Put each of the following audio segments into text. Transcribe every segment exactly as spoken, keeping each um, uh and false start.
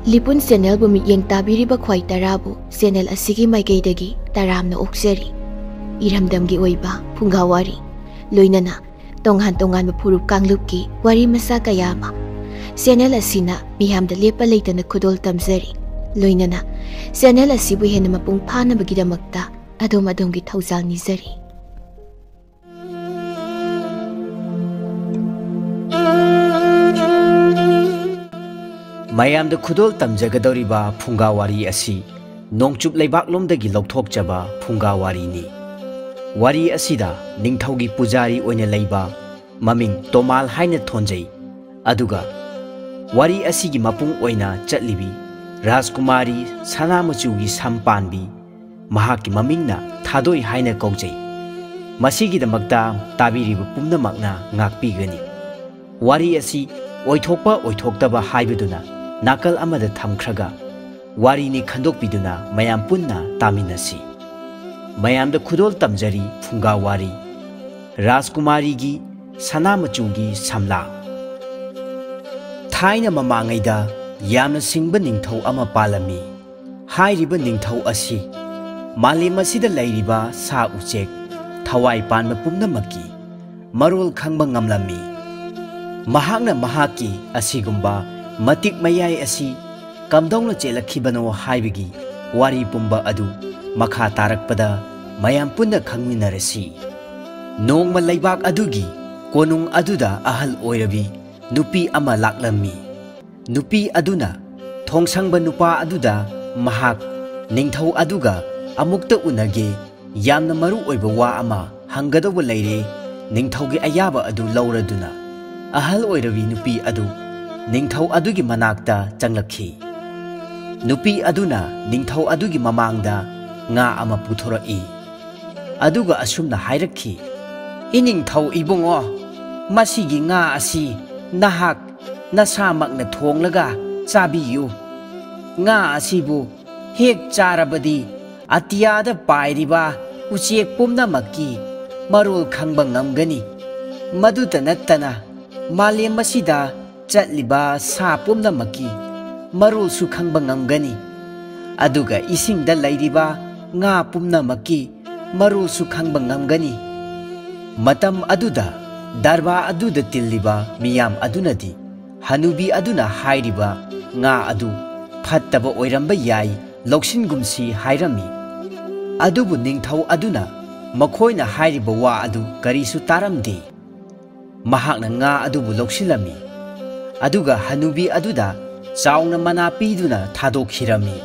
ꯂꯤꯄꯨꯟ ꯆꯦꯅꯦꯜꯕꯨ ꯃꯤꯠꯌꯦꯡ ꯇꯥꯕꯤꯔꯤꯕ ꯈ꯭ꯋꯥꯏ ꯇꯔꯥꯕꯨ ꯆꯦꯅꯦꯜ ꯑꯁꯤꯒꯤ ꯃꯥꯏꯀꯩꯗꯒꯤ ꯇꯔꯥꯝꯅ ꯑꯣꯛꯆꯔꯤ꯫ ꯏꯔꯝꯗꯝꯒꯤ ꯑꯣꯏꯕ ꯐꯨꯡꯒꯥ ꯋꯥꯔꯤ, ꯂꯣꯏꯅꯅ ꯇꯣꯉꯥꯟ ꯇꯣꯉꯥꯟꯕ ꯐꯨꯔꯨꯞ ꯀꯥꯡꯂꯨꯞꯀꯤ ꯋꯥꯔꯤ ꯃꯆꯥ ꯀꯌꯥ ꯑꯃ ꯆꯦꯅꯦꯜ ꯑꯁꯤꯅ ꯃꯤꯌꯥꯝꯗ ꯂꯦꯞꯄ ꯂꯩꯇꯅ ꯈꯨꯗꯣꯜ ꯇꯝꯖꯔꯤ꯫ ꯂꯣꯏꯅꯅ ꯆꯦꯅꯦꯜ ꯑꯁꯤꯕꯨ ꯍꯦꯟꯅ ꯃꯄꯨꯡ ꯐꯥꯅꯕꯒꯤꯗꯃꯛꯇ ꯑꯗꯣꯝ ꯑꯗꯣꯝꯒꯤ ꯊꯧꯖꯥꯜ ꯅꯤꯖꯔꯤ꯫ ꯃꯌꯥꯝꯗ ꯈꯨꯗꯣꯜ ꯇꯝꯖꯒꯗꯧꯔꯤꯕ ꯐꯨꯡꯒꯥ ꯋꯥꯔꯤ ꯑꯁꯤ ꯅꯣꯡꯆꯨꯞ ꯂꯩꯕꯥꯛꯂꯣꯝꯗꯒꯤ ꯂꯧꯊꯣꯛꯆꯕ ꯐꯨꯡꯒꯥ ꯋꯥꯔꯤꯅꯤ꯫ ꯋꯥꯔꯤ ꯑꯁꯤꯗ ꯅꯤꯡꯊꯧꯒꯤ ꯄꯨꯖꯥꯔꯤ ꯑꯣꯏꯅ ꯂꯩꯕ ꯃꯃꯤꯡ ꯇꯣꯃꯥꯜ ꯍꯥꯏꯅ ꯊꯣꯟꯖꯩ꯫ ꯑꯗꯨꯒ ꯋꯥꯔꯤ ꯑꯁꯤꯒꯤ ꯃꯄꯨꯡ ꯑꯣꯏꯅ ꯆꯠꯂꯤꯕꯤ ꯔꯥꯖꯀꯨꯃꯥꯔꯤ ꯁꯅꯥ ꯃꯆꯨꯒꯤ ꯁꯝ ꯄꯥꯟꯕꯤ, ꯃꯍꯥꯛꯀꯤ ꯃꯃꯤꯡꯅ ꯊꯥꯗꯣꯏ ꯍꯥꯏꯅ ꯀꯧꯖꯩ꯫ ꯃꯁꯤꯒꯤꯗꯃꯛꯇ ꯇꯥꯕꯤꯔꯤꯕ ꯄꯨꯝꯅꯃꯛꯅ ꯉꯥꯛꯄꯤꯒꯅꯤ꯫ ꯋꯥꯔꯤ ꯑꯁꯤ ꯑꯣꯏꯊꯣꯛꯄ ꯑꯣꯏꯊꯣꯛꯇꯕ ꯍꯥꯏꯕꯗꯨꯅ ꯅꯥꯀꯜ ꯑꯃꯗ ꯊꯝꯈ꯭ꯔꯒ, ꯋꯥꯔꯤꯅꯤ ꯈꯟꯗꯣꯛꯄꯤꯗꯨꯅ ꯃꯌꯥꯝ ꯄꯨꯟꯅ ꯇꯥꯃꯤꯟꯅꯁꯤ꯫ ꯃꯌꯥꯝꯗ ꯈꯨꯗꯣꯜ ꯇꯝꯖꯔꯤ ꯐꯨꯡꯒꯥ ꯋꯥꯔꯤ, ꯔꯥꯖꯀꯨꯃꯥꯔꯤꯒꯤ ꯁꯅꯥ ꯃꯆꯨꯒꯤ ꯁꯝꯂꯥꯡ꯫ ꯊꯥꯏꯅ ꯃꯃꯥꯡꯉꯩꯗ ꯌꯥꯝꯅ ꯁꯤꯡꯕ ꯅꯤꯡꯊꯧ ꯑꯃ ꯄꯥꯜꯂꯝꯃꯤ꯫ ꯍꯥꯏꯔꯤꯕ ꯅꯤꯡꯊꯧ ꯑꯁꯤ ꯃꯥꯂꯦꯝ ꯑꯁꯤꯗ ꯂꯩꯔꯤꯕ ꯁꯥ ꯎꯆꯦꯛ ꯊꯋꯥꯏ ꯄꯥꯟꯕ ꯄꯨꯝꯅꯃꯛꯀꯤ ꯃꯔꯣꯜ ꯈꯪꯕ ꯉꯝꯂꯝꯃꯤ꯫ ꯃꯍꯥꯛꯅ ꯃꯍꯥꯛꯀꯤ ꯑꯁꯤꯒꯨꯝꯕ ꯃꯇꯤꯛ ꯃꯌꯥꯏ ꯑꯁꯤ ꯀꯝꯗꯧꯅ ꯆꯦꯜꯂꯛꯈꯤꯕꯅꯣ ꯍꯥꯏꯕꯒꯤ ꯋꯥꯔꯤ ꯄꯨꯝꯕ ꯑꯗꯨ ꯃꯈꯥ ꯇꯥꯔꯛꯄꯗ ꯃꯌꯥꯝ ꯄꯨꯟꯅ ꯈꯪꯃꯤꯟꯅꯔꯁꯤ꯫ ꯅꯣꯡꯃ ꯂꯩꯕꯥꯛ ꯑꯗꯨꯒꯤ ꯀꯣꯅꯨꯡ ꯑꯗꯨꯗ ꯑꯍꯜ ꯑꯣꯏꯔꯕꯤ ꯅꯨꯄꯤ ꯑꯃ ꯂꯥꯛꯂꯝꯃꯤ꯫ ꯅꯨꯄꯤ ꯑꯗꯨꯅ ꯊꯣꯡꯁꯪꯕ ꯅꯨꯄꯥ ꯑꯗꯨꯗ ꯃꯍꯥꯛ ꯅꯤꯡꯊꯧ ꯑꯗꯨꯒ ꯑꯃꯨꯛꯇ ꯎꯅꯒꯦ, ꯌꯥꯝꯅ ꯃꯔꯨ ꯑꯣꯏꯕ ꯋꯥ ꯑꯃ ꯍꯪꯒꯗꯧꯕ ꯂꯩꯔꯦ, ꯅꯤꯡꯊꯧꯒꯤ ꯑꯌꯥꯕ ꯑꯗꯨ ꯂꯧꯔꯗꯨꯅ ꯑꯍꯜ ꯑꯣꯏꯔꯕꯤ ꯅꯨꯄꯤ ꯑꯗꯨ ꯅꯤꯡꯊꯧ ꯑꯗꯨꯒꯤ ꯃꯅꯥꯛꯇ ꯆꯪꯂꯛꯈꯤ꯫ ꯅꯨꯄꯤ ꯑꯗꯨꯅ ꯅꯤꯡꯊꯧ ꯑꯗꯨꯒꯤ ꯃꯃꯥꯡꯗ ꯉꯥ ꯑꯃ ꯄꯨꯊꯣꯔꯛꯏ꯫ ꯑꯗꯨꯒ ꯑꯁꯨꯝꯅ ꯍꯥꯏꯔꯛꯈꯤ, "ꯏꯅꯤꯡꯊꯧ ꯏꯕꯨꯡꯉꯣ, ꯃꯁꯤꯒꯤ ꯉꯥ ꯑꯁꯤ ꯅꯍꯥꯛ ꯅꯁꯥꯃꯛꯅ ꯊꯣꯡꯂꯒ ꯆꯥꯕꯤꯌꯨ꯫ ꯉꯥ ꯑꯁꯤꯕꯨ ꯍꯦꯛ ꯆꯥꯔꯕꯗꯤ ꯑꯇꯤꯌꯥꯗ ꯄꯥꯏꯔꯤꯕ ꯎꯆꯦꯛ ꯄꯨꯝꯅꯃꯛꯀꯤ ꯃꯔꯣꯜ ꯈꯪꯕ ꯉꯝꯒꯅꯤ꯫ ꯃꯗꯨꯇ ꯅꯠꯇꯅ ꯃꯥꯂꯦꯝ ꯑꯁꯤꯗ ꯆꯠꯂꯤꯕ ꯁꯥ ꯄꯨꯝꯅꯃꯛꯀꯤ ꯃꯔꯣꯜꯁꯨ ꯈꯪꯕ ꯉꯝꯒꯅꯤ, ꯑꯗꯨꯒ ꯏꯁꯤꯡꯗ ꯂꯩꯔꯤꯕ ꯉꯥ ꯄꯨꯝꯅꯃꯛꯀꯤ ꯃꯔꯣꯜꯁꯨ ꯈꯪꯕ ꯉꯝꯒꯅꯤ꯫ ꯃꯇꯝ ꯑꯗꯨꯗ ꯗꯔꯕꯥ ꯑꯗꯨꯗ ꯇꯤꯜꯂꯤꯕ ꯃꯤꯌꯥꯝ ꯑꯗꯨꯅꯗꯤ ꯍꯅꯨꯕꯤ ꯑꯗꯨꯅ ꯍꯥꯏꯔꯤꯕ ꯉꯥ ꯑꯗꯨ ꯐꯠꯇꯕ ꯑꯣꯏꯔꯝꯕ ꯌꯥꯏ, ꯂꯧꯁꯤꯟꯒꯨꯝꯁꯤ ꯍꯥꯏꯔꯝꯃꯤ꯫ ꯑꯗꯨꯕꯨ ꯅꯤꯡꯊꯧ ꯑꯗꯨꯅ ꯃꯈꯣꯏꯅ ꯍꯥꯏꯔꯤꯕ ꯋꯥ ꯑꯗꯨ ꯀꯔꯤꯁꯨ ꯇꯥꯔꯝꯗꯦ꯫ ꯃꯍꯥꯛꯅ ꯉꯥ ꯑꯗꯨꯕꯨ ꯂꯧꯁꯤꯜꯂꯝꯃꯤ, ꯑꯗꯨꯒ ꯍꯅꯨꯕꯤ ꯑꯗꯨꯗ ꯆꯥꯎꯅ ꯃꯅꯥ ꯄꯤꯗꯨꯅ ꯊꯥꯗꯣꯛꯈꯤꯔꯝꯃꯤ꯫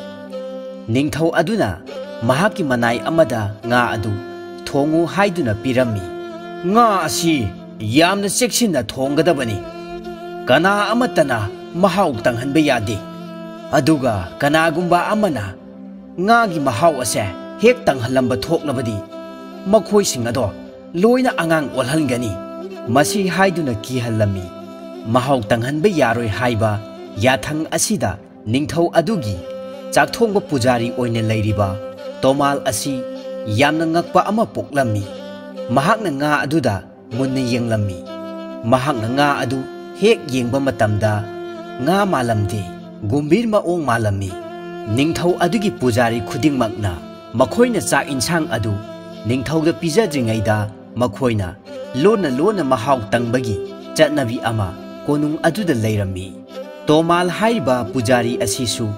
ꯅꯤꯡꯊꯧ ꯑꯗꯨꯅ ꯃꯍꯥꯛꯀꯤ ꯃꯅꯥꯏ ꯑꯃꯗ ꯉꯥ ꯑꯗꯨ ꯊꯣꯡꯉꯨ ꯍꯥꯏꯗꯨꯅ ꯄꯤꯔꯝꯃꯤ꯫ "ꯉꯥ ꯑꯁꯤ ꯌꯥꯝꯅ ꯆꯦꯛꯁꯤꯟꯅ ꯊꯣꯡꯒꯗꯕꯅꯤ꯫ ꯀꯅꯥ ꯑꯃꯠꯇꯅ ꯃꯍꯥꯎ ꯇꯪꯍꯟꯕ ꯌꯥꯗꯦ꯫ ꯑꯗꯨꯒ ꯀꯅꯥꯒꯨꯝꯕ ꯑꯃꯅ ꯉꯥꯒꯤ ꯃꯍꯥꯎ ꯑꯁꯦ ꯍꯦꯛ ꯇꯪꯍꯜꯂꯝꯕ ꯊꯣꯛꯂꯕꯗꯤ, ꯃꯈꯣꯏꯁꯤꯡ ꯑꯗꯣ ꯂꯣꯏꯅ ꯑꯉꯥꯡ ꯑꯣꯜꯍꯟꯒꯅꯤ"꯫ ꯃꯁꯤ ꯍꯥꯏꯗꯨꯅ ꯀꯤꯍꯜꯂꯝꯃꯤ꯫ ꯃꯍꯥꯎ ꯇꯪꯍꯟꯕ ꯌꯥꯔꯣꯏ ꯍꯥꯏꯕ ꯌꯥꯊꯪ ꯑꯁꯤꯗ ꯅꯤꯡꯊꯧ ꯑꯗꯨꯒꯤ ꯆꯥꯛꯊꯣꯡꯕ ꯄꯨꯖꯥꯔꯤ ꯑꯣꯏꯅ ꯂꯩꯔꯤꯕ ꯇꯣꯃꯥꯜ ꯑꯁꯤ ꯌꯥꯝꯅ ꯉꯛꯄ ꯑꯃ ꯄꯣꯛꯂꯝꯃꯤ꯫ ꯃꯍꯥꯛꯅ ꯉꯥ ꯑꯗꯨꯗ ꯃꯨꯟꯅ ꯌꯦꯡꯂꯝꯃꯤ꯫ ꯃꯍꯥꯛꯅ ꯉꯥ ꯑꯗꯨ ꯍꯦꯛ ꯌꯦꯡꯕ ꯃꯇꯝꯗ, ꯉꯥ ꯃꯥꯜꯂꯝꯗꯦ, ꯒꯨꯝꯚꯤꯔ ꯃꯑꯣꯡ ꯃꯥꯜꯂꯝꯃꯤ꯫ ꯅꯤꯡꯊꯧ ꯑꯗꯨꯒꯤ ꯄꯨꯖꯥꯔꯤ ꯈꯨꯗꯤꯡꯃꯛꯅ ꯃꯈꯣꯏꯅ ꯆꯥꯛ ꯏꯟꯁꯥꯡ ꯑꯗꯨ ꯅꯤꯡꯊꯧꯗ ꯄꯤꯖꯗ꯭ꯔꯤꯉꯩꯗ, ꯃꯈꯣꯏꯅ ꯂꯣꯟꯅ ꯂꯣꯟꯅ ꯃꯍꯥꯎ ꯇꯪꯕꯒꯤ ꯆꯠꯅꯕꯤ ꯑꯃ ꯀꯣꯅꯨꯡ ꯑꯗꯨꯗ ꯂꯩꯔꯝꯃꯤ꯫ ꯇꯣꯃꯥꯜ ꯍꯥꯏꯔꯤꯕ ꯄꯨꯖꯥꯔꯤ ꯑꯁꯤꯁꯨ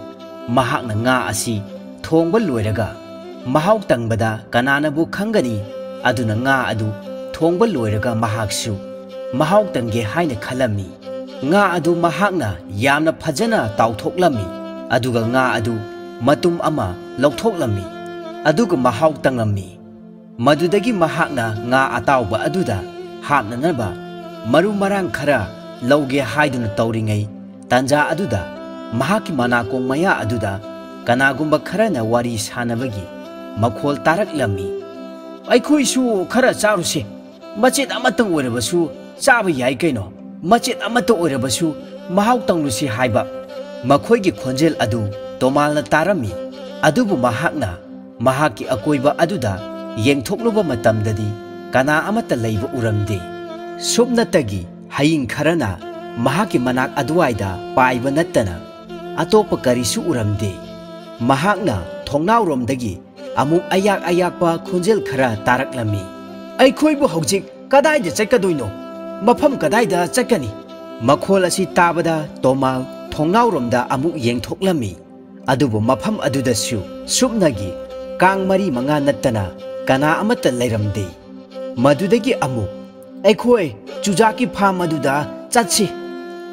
ꯃꯍꯥꯛꯅ ꯉꯥ ꯑꯁꯤ ꯊꯣꯡꯕ ꯂꯣꯏꯔꯒ ꯃꯍꯥꯎ ꯇꯪꯕꯗ ꯀꯅꯥꯅꯕꯨ ꯈꯪꯒꯅꯤ? ꯑꯗꯨꯅ ꯉꯥ ꯑꯗꯨ ꯊꯣꯡꯕ ꯂꯣꯏꯔꯒ ꯃꯍꯥꯛꯁꯨ ꯃꯍꯥꯎ ꯇꯪꯒꯦ ꯍꯥꯏꯅ ꯈꯜꯂꯝꯃꯤ꯫ ꯉꯥ ꯑꯗꯨ ꯃꯍꯥꯛꯅ ꯌꯥꯝꯅ ꯐꯖꯅ ꯇꯥꯎꯊꯣꯛꯂꯝꯃꯤ, ꯑꯗꯨꯒ ꯉꯥ ꯑꯗꯨ ꯃꯇꯨꯝ ꯑꯃ ꯂꯧꯊꯣꯛꯂꯝꯃꯤ, ꯑꯗꯨꯒ ꯃꯍꯥꯎ ꯇꯪꯂꯝꯃꯤ꯫ ꯃꯗꯨꯗꯒꯤ ꯃꯍꯥꯛꯅ ꯉꯥ ꯑꯇꯥꯎꯕ ꯑꯗꯨꯗ ꯍꯥꯞꯅꯅꯕ ꯃꯔꯨ ꯃꯔꯥꯡ ꯈꯔ ꯂꯧꯒꯦ ꯍꯥꯏꯗꯨꯅ ꯇꯧꯔꯤꯉꯩ ꯇꯥꯟꯖꯥ ꯑꯗꯨꯗ, ꯃꯍꯥꯛꯀꯤ ꯃꯅꯥꯀꯣꯡ ꯃꯌꯥ ꯑꯗꯨꯗ ꯀꯅꯥꯒꯨꯝꯕ ꯈꯔꯅ ꯋꯥꯔꯤ ꯁꯥꯟꯅꯕꯒꯤ ꯃꯈꯣꯜ ꯇꯥꯔꯛꯂꯝꯃꯤ꯫ "ꯑꯩꯈꯣꯏꯁꯨ ꯈꯔ ꯆꯥꯔꯨꯁꯤ꯫ ꯃꯆꯦꯠ ꯑꯃꯇꯪ ꯑꯣꯏꯔꯕꯁꯨ ꯆꯥꯕ ꯌꯥꯏ ꯀꯩꯅꯣ꯫ ꯃꯆꯦꯠ ꯑꯃꯠꯇ ꯑꯣꯏꯔꯕꯁꯨ ꯃꯍꯥꯎ ꯇꯪꯂꯨꯁꯤ" ꯍꯥꯏꯕ ꯃꯈꯣꯏꯒꯤ ꯈꯣꯟꯖꯦꯜ ꯑꯗꯨ ꯇꯣꯃꯥꯜꯅ ꯇꯥꯔꯝꯃꯤ꯫ ꯑꯗꯨꯕꯨ ꯃꯍꯥꯛꯅ ꯃꯍꯥꯛꯀꯤ ꯑꯀꯣꯏꯕ ꯑꯗꯨꯗ ꯌꯦꯡꯊꯣꯛꯂꯨꯕ ꯃꯇꯝꯗꯗꯤ ꯀꯅꯥ ꯑꯃꯠꯇ ꯂꯩꯕ ꯎꯔꯝꯗꯦ꯫ ꯁꯨꯞꯅꯇꯒꯤ ꯍꯌꯤꯡ ꯈꯔꯅ ꯃꯍꯥꯛꯀꯤ ꯃꯅꯥꯛ ꯑꯗꯨꯋꯥꯏꯗ ꯄꯥꯏꯕ ꯅꯠꯇꯅ ꯑꯇꯣꯞꯄ ꯀꯔꯤꯁꯨ ꯎꯔꯝꯗꯦ꯫ ꯃꯍꯥꯛꯅ ꯊꯣꯡꯅꯥꯎꯔꯣꯝꯗꯒꯤ ꯑꯃꯨꯛ ꯑꯌꯥꯛ ꯑꯌꯥꯛꯄ ꯈꯣꯟꯖꯦꯜ ꯈꯔ ꯇꯥꯔꯛꯂꯝꯃꯤ꯫ "ꯑꯩꯈꯣꯏꯕꯨ ꯍꯧꯖꯤꯛ ꯀꯗꯥꯏꯗ ꯆꯠꯀꯗꯣꯏꯅꯣ? ꯃꯐꯝ ꯀꯗꯥꯏꯗ ꯆꯠꯀꯅꯤ?" ꯃꯈꯣꯜ ꯑꯁꯤ ꯇꯥꯕꯗ ꯇꯣꯃꯥꯜ ꯊꯣꯡꯅꯥꯎꯔꯣꯝꯗ ꯑꯃꯨꯛ ꯌꯦꯡꯊꯣꯛꯂꯝꯃꯤ꯫ ꯑꯗꯨꯕꯨ ꯃꯐꯝ ꯑꯗꯨꯗꯁꯨ ꯁꯨꯞꯅꯒꯤ ꯀꯥꯡ ꯃꯔꯤ ꯃꯉꯥ ꯅꯠꯇꯅ ꯀꯅꯥ ꯑꯃꯠꯇ ꯂꯩꯔꯝꯗꯦ꯫ ꯃꯗꯨꯗꯒꯤ ꯑꯃꯨꯛ, "ꯑꯩꯈꯣꯏ ꯆꯨꯖꯥꯛꯀꯤ ꯐꯥꯝ ꯑꯗꯨꯗ ꯆꯠꯁꯤ"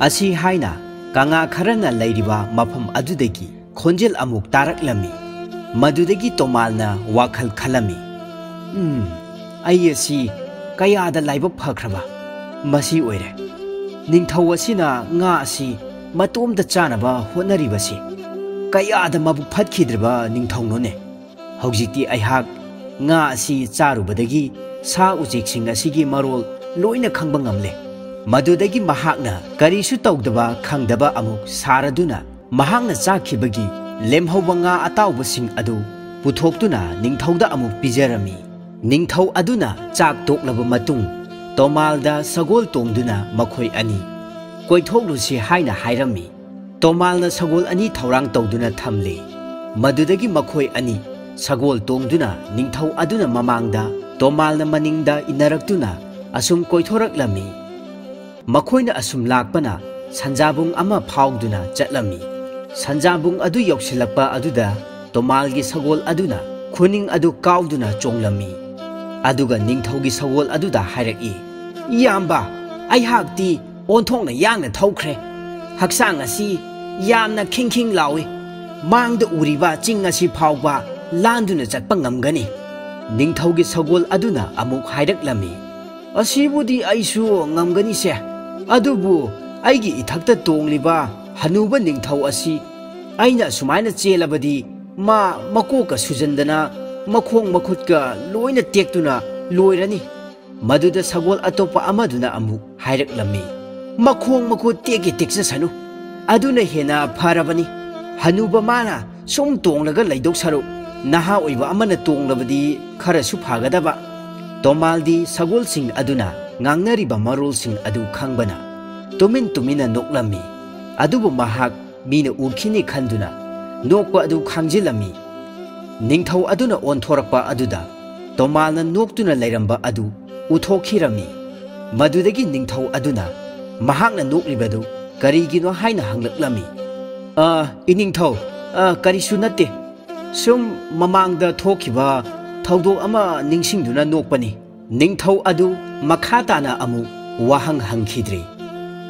ꯑꯁꯤ ꯍꯥꯏꯅ ꯀꯪꯂꯥ ꯈꯔꯅ ꯂꯩꯔꯤꯕ ꯃꯐꯝ ꯑꯗꯨꯗꯒꯤ ꯈꯣꯟꯖꯦꯜ ꯑꯃꯨꯛ ꯇꯥꯔꯛꯂꯝꯃꯤ꯫ ꯃꯗꯨꯗꯒꯤ ꯇꯣꯃꯥꯜꯅ ꯋꯥꯈꯜ ꯈꯜꯂꯝꯃꯤ, "ꯎꯝ, ꯑꯩ ꯑꯁꯤ ꯀꯌꯥꯗ ꯂꯥꯏꯕꯛ ꯐꯈ꯭ꯔꯕ! ꯃꯁꯤ ꯑꯣꯏꯔꯦ꯫ ꯅꯤꯡꯊꯧ ꯑꯁꯤꯅ ꯉꯥ ꯑꯁꯤ ꯃꯇꯣꯝꯇ ꯆꯥꯅꯕ ꯍꯣꯠꯅꯔꯤꯕꯁꯤ ꯀꯌꯥꯗ ꯃꯕꯨꯛ ꯐꯠꯈꯤꯗ꯭ꯔꯕ ꯅꯤꯡꯊꯧꯅꯣꯅꯦ! ꯍꯧꯖꯤꯛꯇꯤ ꯑꯩꯍꯥꯛ ꯉꯥ ꯑꯁꯤ ꯆꯥꯔꯨꯕꯗꯒꯤ ꯁꯥ ꯎꯆꯦꯛꯁꯤꯡ ꯑꯁꯤꯒꯤ ꯃꯔꯣꯜ ꯂꯣꯏꯅ ꯈꯪꯕ ꯉꯝꯂꯦ꯫" ꯃꯗꯨꯗꯒꯤ ꯃꯍꯥꯛꯅ ꯀꯔꯤꯁꯨ ꯇꯧꯗꯕ ꯈꯪꯗꯕ ꯑꯃꯨꯛ ꯁꯥꯔꯗꯨꯅ ꯃꯍꯥꯛꯅ ꯆꯥꯈꯤꯕꯒꯤ ꯂꯦꯝꯍꯧꯕ ꯉꯥ ꯑꯇꯥꯎꯕꯁꯤꯡ ꯑꯗꯨ ꯄꯨꯊꯣꯛꯇꯨꯅ ꯅꯤꯡꯊꯧꯗ ꯑꯃꯨꯛ ꯄꯤꯖꯔꯝꯃꯤ꯫ ꯅꯤꯡꯊꯧ ꯑꯗꯨꯅ ꯆꯥꯛ ꯇꯣꯛꯂꯕ ꯃꯇꯨꯡ ꯇꯣꯃꯥꯜꯗ ꯁꯒꯣꯜ ꯇꯣꯡꯗꯨꯅ ꯃꯈꯣꯏ ꯑꯅꯤ ꯀꯣꯏꯊꯣꯛꯂꯨꯁꯤ ꯍꯥꯏꯅ ꯍꯥꯏꯔꯝꯃꯤ꯫ ꯇꯣꯃꯥꯜꯅ ꯁꯒꯣꯜ ꯑꯅꯤ ꯊꯧꯔꯥꯡ ꯇꯧꯗꯨꯅ ꯊꯝꯂꯦ꯫ ꯃꯗꯨꯗꯒꯤ ꯃꯈꯣꯏ ꯑꯅꯤ ꯁꯒꯣꯜ ꯇꯣꯡꯗꯨꯅ ꯅꯤꯡꯊꯧ ꯑꯗꯨꯅ ꯃꯃꯥꯡꯗ, ꯇꯣꯃꯥꯜꯅ ꯃꯅꯤꯡꯗ ꯏꯟꯅꯔꯛꯇꯨꯅ ꯑꯁꯨꯝ ꯀꯣꯏꯊꯣꯔꯛꯂꯝꯃꯤ꯫ ꯃꯈꯣꯏꯅ ꯑꯁꯨꯝ ꯂꯥꯛꯄꯅ ꯁꯟꯖꯥꯕꯨꯡ ꯑꯃ ꯐꯥꯎꯗꯨꯅ ꯆꯠꯂꯝꯃꯤ꯫ ꯁꯟꯖꯥꯕꯨꯡ ꯑꯗꯨ ꯌꯧꯁꯤꯜꯂꯛꯄ ꯑꯗꯨꯗ ꯇꯣꯃꯥꯜꯒꯤ ꯁꯒꯣꯜ ꯑꯗꯨꯅ ꯈꯨꯅꯤꯡ ꯑꯗꯨ ꯀꯥꯎꯗꯨꯅ ꯆꯣꯡꯂꯝꯃꯤ꯫ ꯑꯗꯨꯒ ꯅꯤꯡꯊꯧꯒꯤ ꯁꯒꯣꯜ ꯑꯗꯨꯗ ꯍꯥꯏꯔꯛꯏ, "ꯏꯌꯥꯝꯕ, ꯑꯩꯍꯥꯛꯇꯤ ꯑꯣꯟꯊꯣꯛꯅ ꯌꯥꯡꯅ ꯊꯧꯈ꯭ꯔꯦ꯫ ꯍꯛꯆꯥꯡ ꯑꯁꯤ ꯌꯥꯝꯅ ꯈꯤꯡ ꯈꯤꯡ ꯂꯥꯎꯏ꯫ ꯃꯥꯡꯗ ꯎꯔꯤꯕ ꯆꯤꯡ ꯑꯁꯤ ꯐꯥꯎꯕ ꯂꯥꯟꯗꯨꯅ ꯆꯠꯄ ꯉꯝꯒꯅꯤ꯫" ꯅꯤꯡꯊꯧꯒꯤ ꯁꯒꯣꯜ ꯑꯗꯨꯅ ꯑꯃꯨꯛ ꯍꯥꯏꯔꯛꯂꯝꯃꯤ, "ꯑꯁꯤꯕꯨꯗꯤ ꯑꯩꯁꯨ ꯉꯝꯒꯅꯤꯁꯦ, ꯑꯗꯨꯕꯨ ꯑꯩꯒꯤ ꯏꯊꯛꯇ ꯇꯣꯡꯂꯤꯕ ꯍꯅꯨꯕ ꯅꯤꯡꯊꯧ ꯑꯁꯤ ꯑꯩꯅ ꯑꯁꯨꯃꯥꯏꯅ ꯆꯦꯜꯂꯕꯗꯤ ꯃꯥ ꯃꯀꯣꯛꯀ ꯁꯨꯖꯟꯗꯅ ꯃꯈꯣꯡ ꯃꯈꯨꯠꯀ ꯂꯣꯏꯅ ꯇꯦꯛꯇꯨꯅ ꯂꯣꯏꯔꯅꯤ꯫" ꯃꯗꯨꯗ ꯁꯒꯣꯜ ꯑꯇꯣꯞꯄ ꯑꯃꯗꯨꯅ ꯑꯃꯨꯛ ꯍꯥꯏꯔꯛꯂꯝꯃꯤ, "ꯃꯈꯣꯡ ꯃꯈꯨꯠ ꯇꯦꯛꯀꯦ ꯇꯦꯛꯆꯁꯅꯨ, ꯑꯗꯨꯅ ꯍꯦꯟꯅ ꯐꯔꯕꯅꯤ꯫ ꯍꯅꯨꯕ ꯃꯥꯅ ꯁꯨꯝ ꯇꯣꯡꯂꯒ ꯂꯩꯗꯧ ꯁꯔꯨꯛ ꯅꯍꯥ ꯑꯣꯏꯕ ꯑꯃꯅ ꯇꯣꯡꯂꯕꯗꯤ ꯈꯔꯁꯨ ꯐꯒꯗꯕ꯫" ꯇꯣꯃꯥꯜꯗꯤ ꯁꯒꯣꯜꯁꯤꯡ ꯑꯗꯨꯅ ꯉꯥꯡꯅꯔꯤꯕ ꯃꯔꯣꯜꯁꯤꯡ ꯑꯗꯨ ꯈꯪꯕꯅ ꯇꯨꯃꯤꯟ ꯇꯨꯃꯤꯟꯅ ꯅꯣꯛꯂꯝꯃꯤ꯫ ꯑꯗꯨꯕꯨ ꯃꯍꯥꯛ ꯃꯤꯅ ꯎꯈꯤꯅꯤ ꯈꯟꯗꯨꯅ ꯅꯣꯛꯄ ꯑꯗꯨ ꯈꯥꯡꯖꯤꯜꯂꯝꯃꯤ꯫ ꯅꯤꯡꯊꯧ ꯑꯗꯨꯅ ꯑꯣꯟꯊꯣꯔꯛꯄ ꯑꯗꯨꯗ ꯇꯣꯃꯥꯜꯅ ꯅꯣꯛꯇꯨꯅ ꯂꯩꯔꯝꯕ ꯑꯗꯨ ꯎꯊꯣꯛꯈꯤꯔꯝꯃꯤ꯫ ꯃꯗꯨꯗꯒꯤ ꯅꯤꯡꯊꯧ ꯑꯗꯨꯅ ꯃꯍꯥꯛꯅ ꯅꯣꯛꯂꯤꯕꯗꯨ ꯀꯔꯤꯒꯤꯅꯣ ꯍꯥꯏꯅ ꯍꯪꯂꯛꯂꯝꯃꯤ꯫ "ꯑ, ꯏꯅꯤꯡꯊꯧ, ꯑ, ꯀꯔꯤꯁꯨ ꯅꯠꯇꯦ꯫ ꯁꯨꯝ ꯃꯃꯥꯡꯗ ꯊꯣꯛꯈꯤꯕ ꯊꯧꯗꯣꯛ ꯑꯃ ꯅꯤꯡꯁꯤꯡꯗꯨꯅ ꯅꯣꯛꯄꯅꯤ꯫" ꯅꯤꯡꯊꯧ ꯑꯗꯨ ꯃꯈꯥ ꯇꯥꯅ ꯑꯃꯨꯛ ꯋꯥꯍꯪ ꯍꯪꯈꯤꯗ꯭ꯔꯤ꯫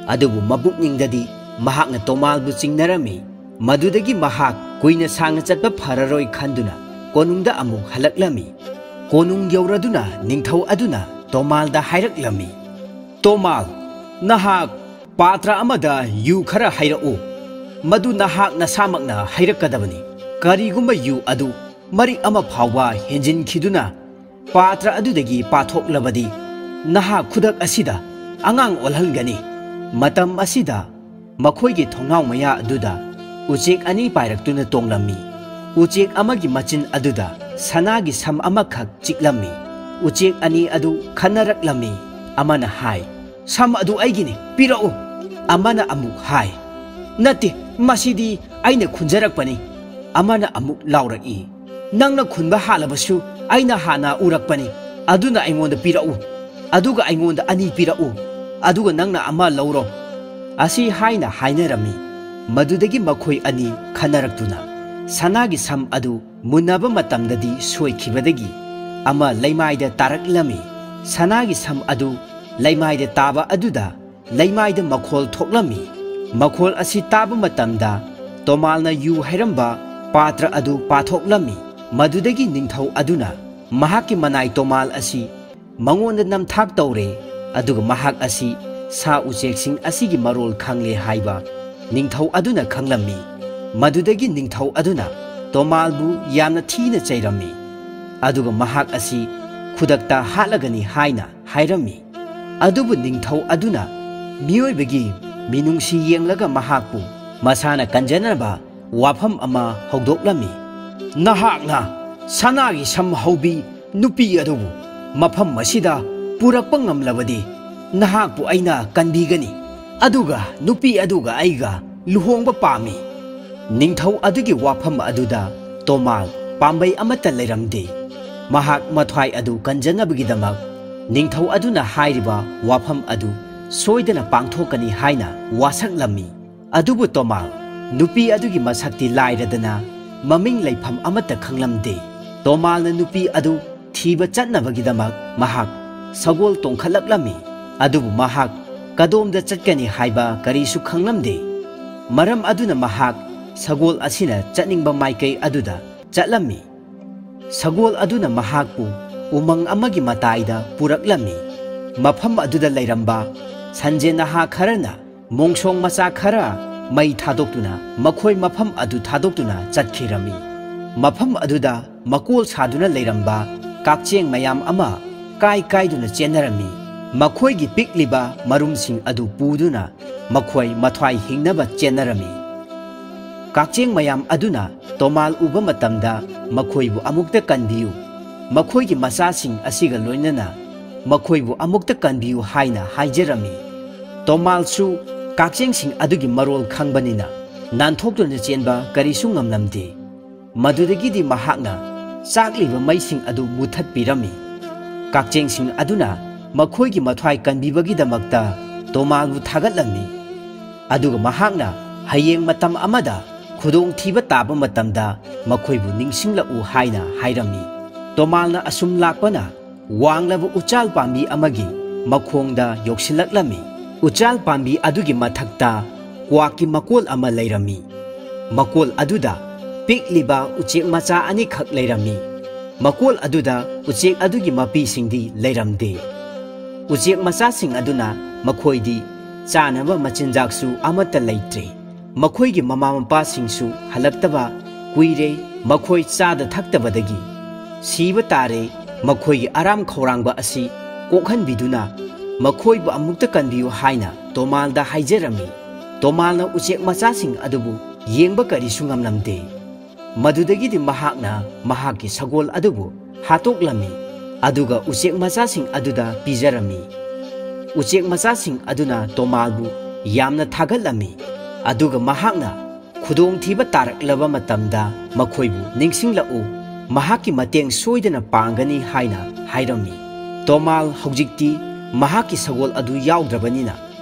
ꯑꯗꯨꯕꯨ ꯃꯕꯨꯛꯅꯤꯡꯗꯗꯤ ꯃꯍꯥꯛꯅ ꯇꯣꯃꯥꯜꯕꯨ ꯆꯤꯡꯅꯔꯝꯃꯤ꯫ ꯃꯗꯨꯗꯒꯤ ꯃꯍꯥꯛ ꯀꯨꯏꯅ ꯁꯥꯡꯅ ꯆꯠꯄ ꯐꯔꯔꯣꯏ ꯈꯟꯗꯨꯅ ꯀꯣꯅꯨꯡꯗ ꯑꯃꯨꯛ ꯍꯜꯂꯛꯂꯝꯃꯤ꯫ ꯀꯣꯅꯨꯡ ꯌꯧꯔꯗꯨꯅ ꯅꯤꯡꯊꯧ ꯑꯗꯨꯅ ꯇꯣꯃꯥꯜꯗ ꯍꯥꯏꯔꯛꯂꯝꯃꯤ, "ꯇꯣꯃꯥꯜ, ꯅꯍꯥꯛ ꯄꯥꯇ꯭ꯔ ꯑꯃꯗ ꯌꯨ ꯈꯔ ꯍꯩꯔꯛꯎ꯫ ꯃꯗꯨ ꯅꯍꯥꯛ ꯅꯁꯥꯃꯛꯅ ꯍꯩꯔꯛꯀꯗꯕꯅꯤ꯫ ꯀꯔꯤꯒꯨꯝꯕ ꯌꯨ ꯑꯗꯨ ꯃꯔꯤꯛ ꯑꯃ ꯐꯥꯎꯕ ꯍꯦꯟꯖꯤꯟꯈꯤꯗꯨꯅ ꯄꯥꯇ꯭ꯔ ꯑꯗꯨꯗꯒꯤ ꯄꯥꯊꯣꯛꯂꯕꯗꯤ, ꯅꯍꯥꯛ ꯈꯨꯗꯛ ꯑꯁꯤꯗ ꯑꯉꯥꯡ ꯑꯣꯜꯍꯟꯒꯅꯤ꯫" ꯃꯇꯝ ꯑꯁꯤꯗ ꯃꯈꯣꯏꯒꯤ ꯊꯣꯡꯅꯥꯎ ꯃꯌꯥ ꯑꯗꯨꯗ ꯎꯆꯦꯛ ꯑꯅꯤ ꯄꯥꯏꯔꯛꯇꯨꯅ ꯇꯣꯡꯂꯝꯃꯤ꯫ ꯎꯆꯦꯛ ꯑꯃꯒꯤ ꯃꯆꯤꯟ ꯑꯗꯨꯗ ꯁꯅꯥꯒꯤ ꯁꯝ ꯑꯃꯈꯛ ꯆꯤꯛꯂꯝꯃꯤ꯫ ꯎꯆꯦꯛ ꯑꯅꯤ ꯑꯗꯨ ꯈꯟꯅꯔꯛꯂꯝꯃꯤ꯫ ꯑꯃꯅ ꯍꯥꯏ, "ꯁꯝ ꯑꯗꯨ ꯑꯩꯒꯤꯅꯤ, ꯄꯤꯔꯛꯎ꯫" ꯑꯃꯅ ꯑꯃꯨꯛ ꯍꯥꯏ, "ꯅꯠꯇꯦ, ꯃꯁꯤꯗꯤ ꯑꯩꯅ ꯈꯨꯟꯖꯔꯛꯄꯅꯤ꯫" ꯑꯃꯅ ꯑꯃꯨꯛ ꯂꯥꯎꯔꯛꯏ, "ꯅꯪꯅ ꯈꯨꯟꯕ ꯍꯥꯜꯂꯕꯁꯨ ꯑꯩꯅ ꯍꯥꯟꯅ ꯎꯔꯛꯄꯅꯤ꯫ ꯑꯗꯨꯅ ꯑꯩꯉꯣꯟꯗ ꯄꯤꯔꯛꯎ꯫ ꯑꯗꯨꯒ ꯑꯩꯉꯣꯟꯗ ꯑꯅꯤ ꯄꯤꯔꯛꯎ꯫ ꯑꯗꯨꯒ ꯅꯪꯅ ꯑꯃ ꯂꯧꯔꯣ꯫" ꯑꯁꯤ ꯍꯥꯏꯅ ꯍꯥꯏꯅꯔꯝꯃꯤ꯫ ꯃꯗꯨꯗꯒꯤ ꯃꯈꯣꯏ ꯑꯅꯤ ꯈꯟꯅꯔꯛꯇꯨꯅ ꯁꯅꯥꯒꯤ ꯁꯝ ꯑꯗꯨ ꯃꯨꯟꯅꯕ ꯃꯇꯝꯗꯗꯤ ꯁꯣꯏꯈꯤꯕꯗꯒꯤ ꯑꯃ ꯂꯩꯃꯥꯏꯗ ꯇꯥꯔꯛꯂꯝꯃꯤ꯫ ꯁꯅꯥꯒꯤ ꯁꯝ ꯑꯗꯨ ꯂꯩꯃꯥꯏꯗ ꯇꯥꯕ ꯑꯗꯨꯗ ꯂꯩꯃꯥꯏꯗ ꯃꯈꯣꯜ ꯊꯣꯛꯂꯝꯃꯤ꯫ ꯃꯈꯣꯜ ꯑꯁꯤ ꯇꯥꯕ ꯃꯇꯝꯗ ꯇꯣꯃꯥꯜꯅ ꯌꯨ ꯍꯩꯔꯝꯕ ꯄꯥꯇ꯭ꯔ ꯑꯗꯨ ꯄꯥꯊꯣꯛꯂꯝꯃꯤ꯫ ꯃꯗꯨꯗꯒꯤ ꯅꯤꯡꯊꯧ ꯑꯗꯨꯅ ꯃꯍꯥꯛꯀꯤ ꯃꯅꯥꯏ ꯇꯣꯃꯥꯜ ꯑꯁꯤ ꯃꯉꯣꯟꯗ ꯅꯝꯊꯥꯛ ꯇꯧꯔꯦ, ꯑꯗꯨꯒ ꯃꯍꯥꯛ ꯑꯁꯤ ꯁꯥ ꯎꯆꯦꯛꯁꯤꯡ ꯑꯁꯤꯒꯤ ꯃꯔꯣꯜ ꯈꯪꯂꯦ ꯍꯥꯏꯕ ꯅꯤꯡꯊꯧ ꯑꯗꯨꯅ ꯈꯪꯂꯝꯃꯤ꯫ ꯃꯗꯨꯗꯒꯤ ꯅꯤꯡꯊꯧ ꯑꯗꯨꯅ ꯇꯣꯃꯥꯜꯕꯨ ꯌꯥꯝꯅ ꯊꯤꯅ ꯆꯩꯔꯝꯃꯤ, ꯑꯗꯨꯒ ꯃꯍꯥꯛ ꯑꯁꯤ ꯈꯨꯗꯛꯇ ꯍꯥꯠꯂꯒꯅꯤ ꯍꯥꯏꯅ ꯍꯥꯏꯔꯝꯃꯤ꯫ ꯑꯗꯨꯕꯨ ꯅꯤꯡꯊꯧ ꯑꯗꯨꯅ ꯃꯤꯑꯣꯏꯕꯒꯤ ꯃꯤꯅꯨꯡꯁꯤ ꯌꯦꯡꯂꯒ ꯃꯍꯥꯛꯄꯨ ꯃꯁꯥꯅ ꯀꯟꯖꯅꯕ ꯋꯥꯐꯝ ꯑꯃ ꯍꯧꯗꯣꯛꯂꯝꯃꯤ꯫ "ꯅꯍꯥꯛꯅ ꯁꯅꯥꯒꯤ ꯁꯝ ꯍꯧꯕꯤ ꯅꯨꯄꯤ ꯑꯗꯨꯕꯨ ꯃꯐꯝ ꯑꯁꯤꯗ ꯄꯨꯔꯛꯄ ꯉꯝꯂꯕꯗꯤ, ꯅꯍꯥꯛꯄꯨ ꯑꯩꯅ ꯀꯟꯕꯤꯒꯅꯤ, ꯑꯗꯨꯒ ꯅꯨꯄꯤ ꯑꯗꯨꯒ ꯑꯩꯒ ꯂꯨꯍꯣꯡꯕ ꯄꯥꯝꯃꯤ꯫ ꯅꯤꯡꯊꯧ ꯑꯗꯨꯒꯤ ꯋꯥꯐꯝ ꯑꯗꯨꯗ ꯇꯣꯃꯥꯜ ꯄꯥꯝꯕꯩ ꯑꯃꯠꯇ ꯂꯩꯔꯝꯗꯦ꯫ ꯃꯍꯥꯛ ꯃꯊ꯭ꯋꯥꯏ ꯑꯗꯨ ꯀꯟꯖꯅꯕꯒꯤꯗꯃꯛ ꯅꯤꯡꯊꯧ ꯑꯗꯨꯅ ꯍꯥꯏꯔꯤꯕ ꯋꯥꯐꯝ ꯑꯗꯨ ꯁꯣꯏꯗꯅ ꯄꯥꯡꯊꯣꯛꯀꯅꯤ ꯍꯥꯏꯅ ꯋꯥꯁꯛꯂꯝꯃꯤ꯫ ꯑꯗꯨꯕꯨ ꯇꯣꯃꯥꯜ ꯅꯨꯄꯤ ꯑꯗꯨꯒꯤ ꯃꯁꯛꯇꯤ ꯂꯥꯏꯔꯗꯅ ꯃꯃꯤꯡ ꯂꯩꯐꯝ ꯑꯃꯠꯇ ꯈꯪꯂꯝꯗꯦ꯫ ꯇꯣꯃꯥꯜꯅ ꯅꯨꯄꯤ ꯑꯗꯨ ꯊꯤꯕ ꯆꯠꯅꯕꯒꯤꯗꯃꯛ ꯃꯍꯥꯛ ꯁꯒꯣꯜ ꯇꯣꯡꯈꯠꯂꯛꯂꯝꯃꯤ꯫ ꯑꯗꯨꯕꯨ ꯃꯍꯥꯛ ꯀꯗꯣꯝꯗ ꯆꯠꯀꯅꯤ ꯍꯥꯏꯕ ꯀꯔꯤꯁꯨ ꯈꯪꯂꯝꯗꯦ꯫ ꯃꯔꯝ ꯑꯗꯨꯅ ꯃꯍꯥꯛ ꯁꯒꯣꯜ ꯑꯁꯤꯅ ꯆꯠꯅꯤꯡꯕ ꯃꯥꯏꯀꯩ ꯑꯗꯨꯗ ꯆꯠꯂꯝꯃꯤ꯫ ꯁꯒꯣꯜ ꯑꯗꯨꯅ ꯃꯍꯥꯛꯄꯨ ꯎꯃꯪ ꯑꯃꯒꯤ ꯃꯇꯥꯏꯗ ꯄꯨꯔꯛꯂꯝꯃꯤ꯫ ꯃꯐꯝ ꯑꯗꯨꯗ ꯂꯩꯔꯝꯕ ꯁꯟꯖꯦ ꯅꯍꯥ ꯈꯔꯅ ꯃꯣꯡꯁꯣꯡ ꯃꯆꯥ ꯈꯔ ꯃꯩ ꯊꯥꯗꯣꯛꯇꯨꯅ ꯃꯈꯣꯏ ꯃꯐꯝ ꯑꯗꯨ ꯊꯥꯗꯣꯛꯇꯨꯅ ꯆꯠꯈꯤꯔꯝꯃꯤ꯫ ꯃꯐꯝ ꯑꯗꯨꯗ ꯃꯀꯣꯜ ꯁꯥꯗꯨꯅ ꯂꯩꯔꯝꯕ ꯀꯛꯆꯦꯡ ꯃꯌꯥꯝ ꯑꯃ ꯀꯥꯏ ꯀꯥꯏꯗꯨꯅ ꯆꯦꯟꯅꯔꯝꯃꯤ꯫ ꯃꯈꯣꯏꯒꯤ ꯄꯤꯛꯂꯤꯕ ꯃꯔꯨꯝꯁꯤꯡ ꯑꯗꯨ ꯄꯨꯗꯨꯅ ꯃꯈꯣꯏ ꯃꯊ꯭ꯋꯥꯏ ꯍꯤꯡꯅꯕ ꯆꯦꯟꯅꯔꯝꯃꯤ꯫ ꯀꯛꯆꯦꯡ ꯃꯌꯥꯝ ꯑꯗꯨꯅ ꯇꯣꯃꯥꯜ ꯎꯕ ꯃꯇꯝꯗ ꯃꯈꯣꯏꯕꯨ ꯑꯃꯨꯛꯇ ꯀꯟꯕꯤꯌꯨ, ꯃꯈꯣꯏꯒꯤ ꯃꯆꯥꯁꯤꯡ ꯑꯁꯤꯒ ꯂꯣꯏꯅꯅ ꯃꯈꯣꯏꯕꯨ ꯑꯃꯨꯛꯇ ꯀꯟꯕꯤꯌꯨ ꯍꯥꯏꯅ ꯍꯥꯏꯖꯔꯝꯃꯤ꯫ ꯇꯣꯃꯥꯜꯁꯨ ꯀꯛꯆꯦꯡꯁꯤꯡ ꯑꯗꯨꯒꯤ ꯃꯔꯣꯜ ꯈꯪꯕꯅꯤꯅ ꯅꯥꯟꯊꯣꯛꯇꯨꯅ ꯆꯦꯟꯕ ꯀꯔꯤꯁꯨ ꯉꯝꯂꯝꯗꯦ꯫ ꯃꯗꯨꯗꯒꯤꯗꯤ ꯃꯍꯥꯛꯅ ꯆꯥꯛꯂꯤꯕ ꯃꯩꯁꯤꯡ ꯑꯗꯨ ꯃꯨꯊꯠꯄꯤꯔꯝꯃꯤ꯫ ꯀꯛꯆꯦꯡꯁꯤꯡ ꯑꯗꯨꯅ ꯃꯈꯣꯏꯒꯤ ꯃꯊ꯭ꯋꯥꯏ ꯀꯟꯕꯤꯕꯒꯤꯗꯃꯛꯇ ꯇꯣꯃꯥꯜꯕꯨ ꯊꯥꯒꯠꯂꯝꯃꯤ꯫ ꯑꯗꯨꯒ ꯃꯍꯥꯛꯅ ꯍꯌꯦꯡ ꯃꯇꯝ ꯑꯃꯗ ꯈꯨꯗꯣꯡꯊꯤꯕ ꯇꯥꯕ ꯃꯇꯝꯗ ꯃꯈꯣꯏꯕꯨ ꯅꯤꯡꯁꯤꯡꯂꯛꯎ ꯍꯥꯏꯅ ꯍꯥꯏꯔꯝꯃꯤ꯫ ꯇꯣꯃꯥꯜꯅ ꯑꯁꯨꯝ ꯂꯥꯛꯄꯅ ꯋꯥꯡꯂꯕ ꯎꯆꯥꯜ ꯄꯥꯝꯕꯤ ꯑꯃꯒꯤ ꯃꯈꯣꯡꯗ ꯌꯧꯁꯤꯜꯂꯛꯂꯝꯃꯤ꯫ ꯎꯆꯥꯜ ꯄꯥꯝꯕꯤ ꯑꯗꯨꯒꯤ ꯃꯊꯛꯇ ꯀ꯭ꯋꯥꯛꯀꯤ ꯃꯀꯣꯜ ꯑꯃ ꯂꯩꯔꯝꯃꯤ꯫ ꯃꯀꯣꯜ ꯑꯗꯨꯗ ꯄꯤꯛꯂꯤꯕ ꯎꯆꯦꯛ ꯃꯆꯥ ꯑꯅꯤꯈꯛ ꯂꯩꯔꯝꯃꯤ꯫ ꯃꯀꯣꯜ ꯑꯗꯨꯗ ꯎꯆꯦꯛ ꯑꯗꯨꯒꯤ ꯃꯄꯤꯁꯤꯡꯗꯤ ꯂꯩꯔꯝꯗꯦ꯫ ꯎꯆꯦꯛ ꯃꯆꯥꯁꯤꯡ ꯑꯗꯨꯅ ꯃꯈꯣꯏꯗꯤ ꯆꯥꯅꯕ ꯃꯆꯤꯟꯖꯥꯛꯁꯨ ꯑꯃꯠꯇ ꯂꯩꯇ꯭ꯔꯦ꯫ ꯃꯈꯣꯏꯒꯤ ꯃꯃꯥ ꯃꯄꯥꯁꯤꯡꯁꯨ ꯍꯜꯂꯛꯇꯕ ꯀꯨꯏꯔꯦ꯫ ꯃꯈꯣꯏ ꯆꯥꯗ ꯊꯛꯇꯕꯗꯒꯤ ꯁꯤꯕ ꯇꯥꯔꯦ꯫ ꯃꯈꯣꯏꯒꯤ ꯑꯔꯥꯝ ꯈꯧꯔꯥꯡꯕ ꯑꯁꯤ ꯀꯣꯛꯍꯟꯕꯤꯗꯨꯅ ꯃꯈꯣꯏꯕꯨ ꯑꯃꯨꯛꯇ ꯀꯟꯕꯤꯌꯨ ꯍꯥꯏꯅ ꯇꯣꯃꯥꯜꯗ ꯍꯥꯏꯖꯔꯝꯃꯤ꯫ ꯇꯣꯃꯥꯜꯅ ꯎꯆꯦꯛ ꯃꯆꯥꯁꯤꯡ ꯑꯗꯨꯕꯨ ꯌꯦꯡꯕ ꯀꯔꯤꯁꯨ ꯉꯝꯂꯝꯗꯦ꯫ ꯃꯗꯨꯗꯒꯤꯗꯤ ꯃꯍꯥꯛꯅ ꯃꯍꯥꯛꯀꯤ ꯁꯒꯣꯜ ꯑꯗꯨꯕꯨ ꯍꯥꯠꯇꯣꯛꯂꯝꯃꯤ, ꯑꯗꯨꯒ ꯎꯆꯦꯛ ꯃꯆꯥꯁꯤꯡ ꯑꯗꯨꯗ ꯄꯤꯖꯔꯝꯃꯤ꯫ ꯎꯆꯦꯛ ꯃꯆꯥꯁꯤꯡ ꯑꯗꯨꯅ ꯇꯣꯃꯥꯜꯕꯨ ꯌꯥꯝꯅ ꯊꯥꯒꯠꯂꯝꯃꯤ꯫ ꯑꯗꯨꯒ ꯃꯍꯥꯛꯅ ꯈꯨꯗꯣꯡꯊꯤꯕ ꯇꯥꯔꯛꯂꯕ ꯃꯇꯝꯗ ꯃꯈꯣꯏꯕꯨ ꯅꯤꯡꯁꯤꯡꯂꯛꯎ, ꯃꯍꯥꯛꯀꯤ ꯃꯇꯦꯡ ꯁꯣꯏꯗꯅ ꯄꯥꯡꯒꯅꯤ ꯍꯥꯏꯅ ꯍꯥꯏꯔꯝꯃꯤ꯫ ꯇꯣꯃꯥꯜ ꯍꯧꯖꯤꯛꯇꯤ ꯃꯍꯥꯛꯀꯤ ꯁꯒꯣꯜ ꯑꯗꯨ ꯌꯥꯎꯗ꯭ꯔꯕꯅꯤꯅ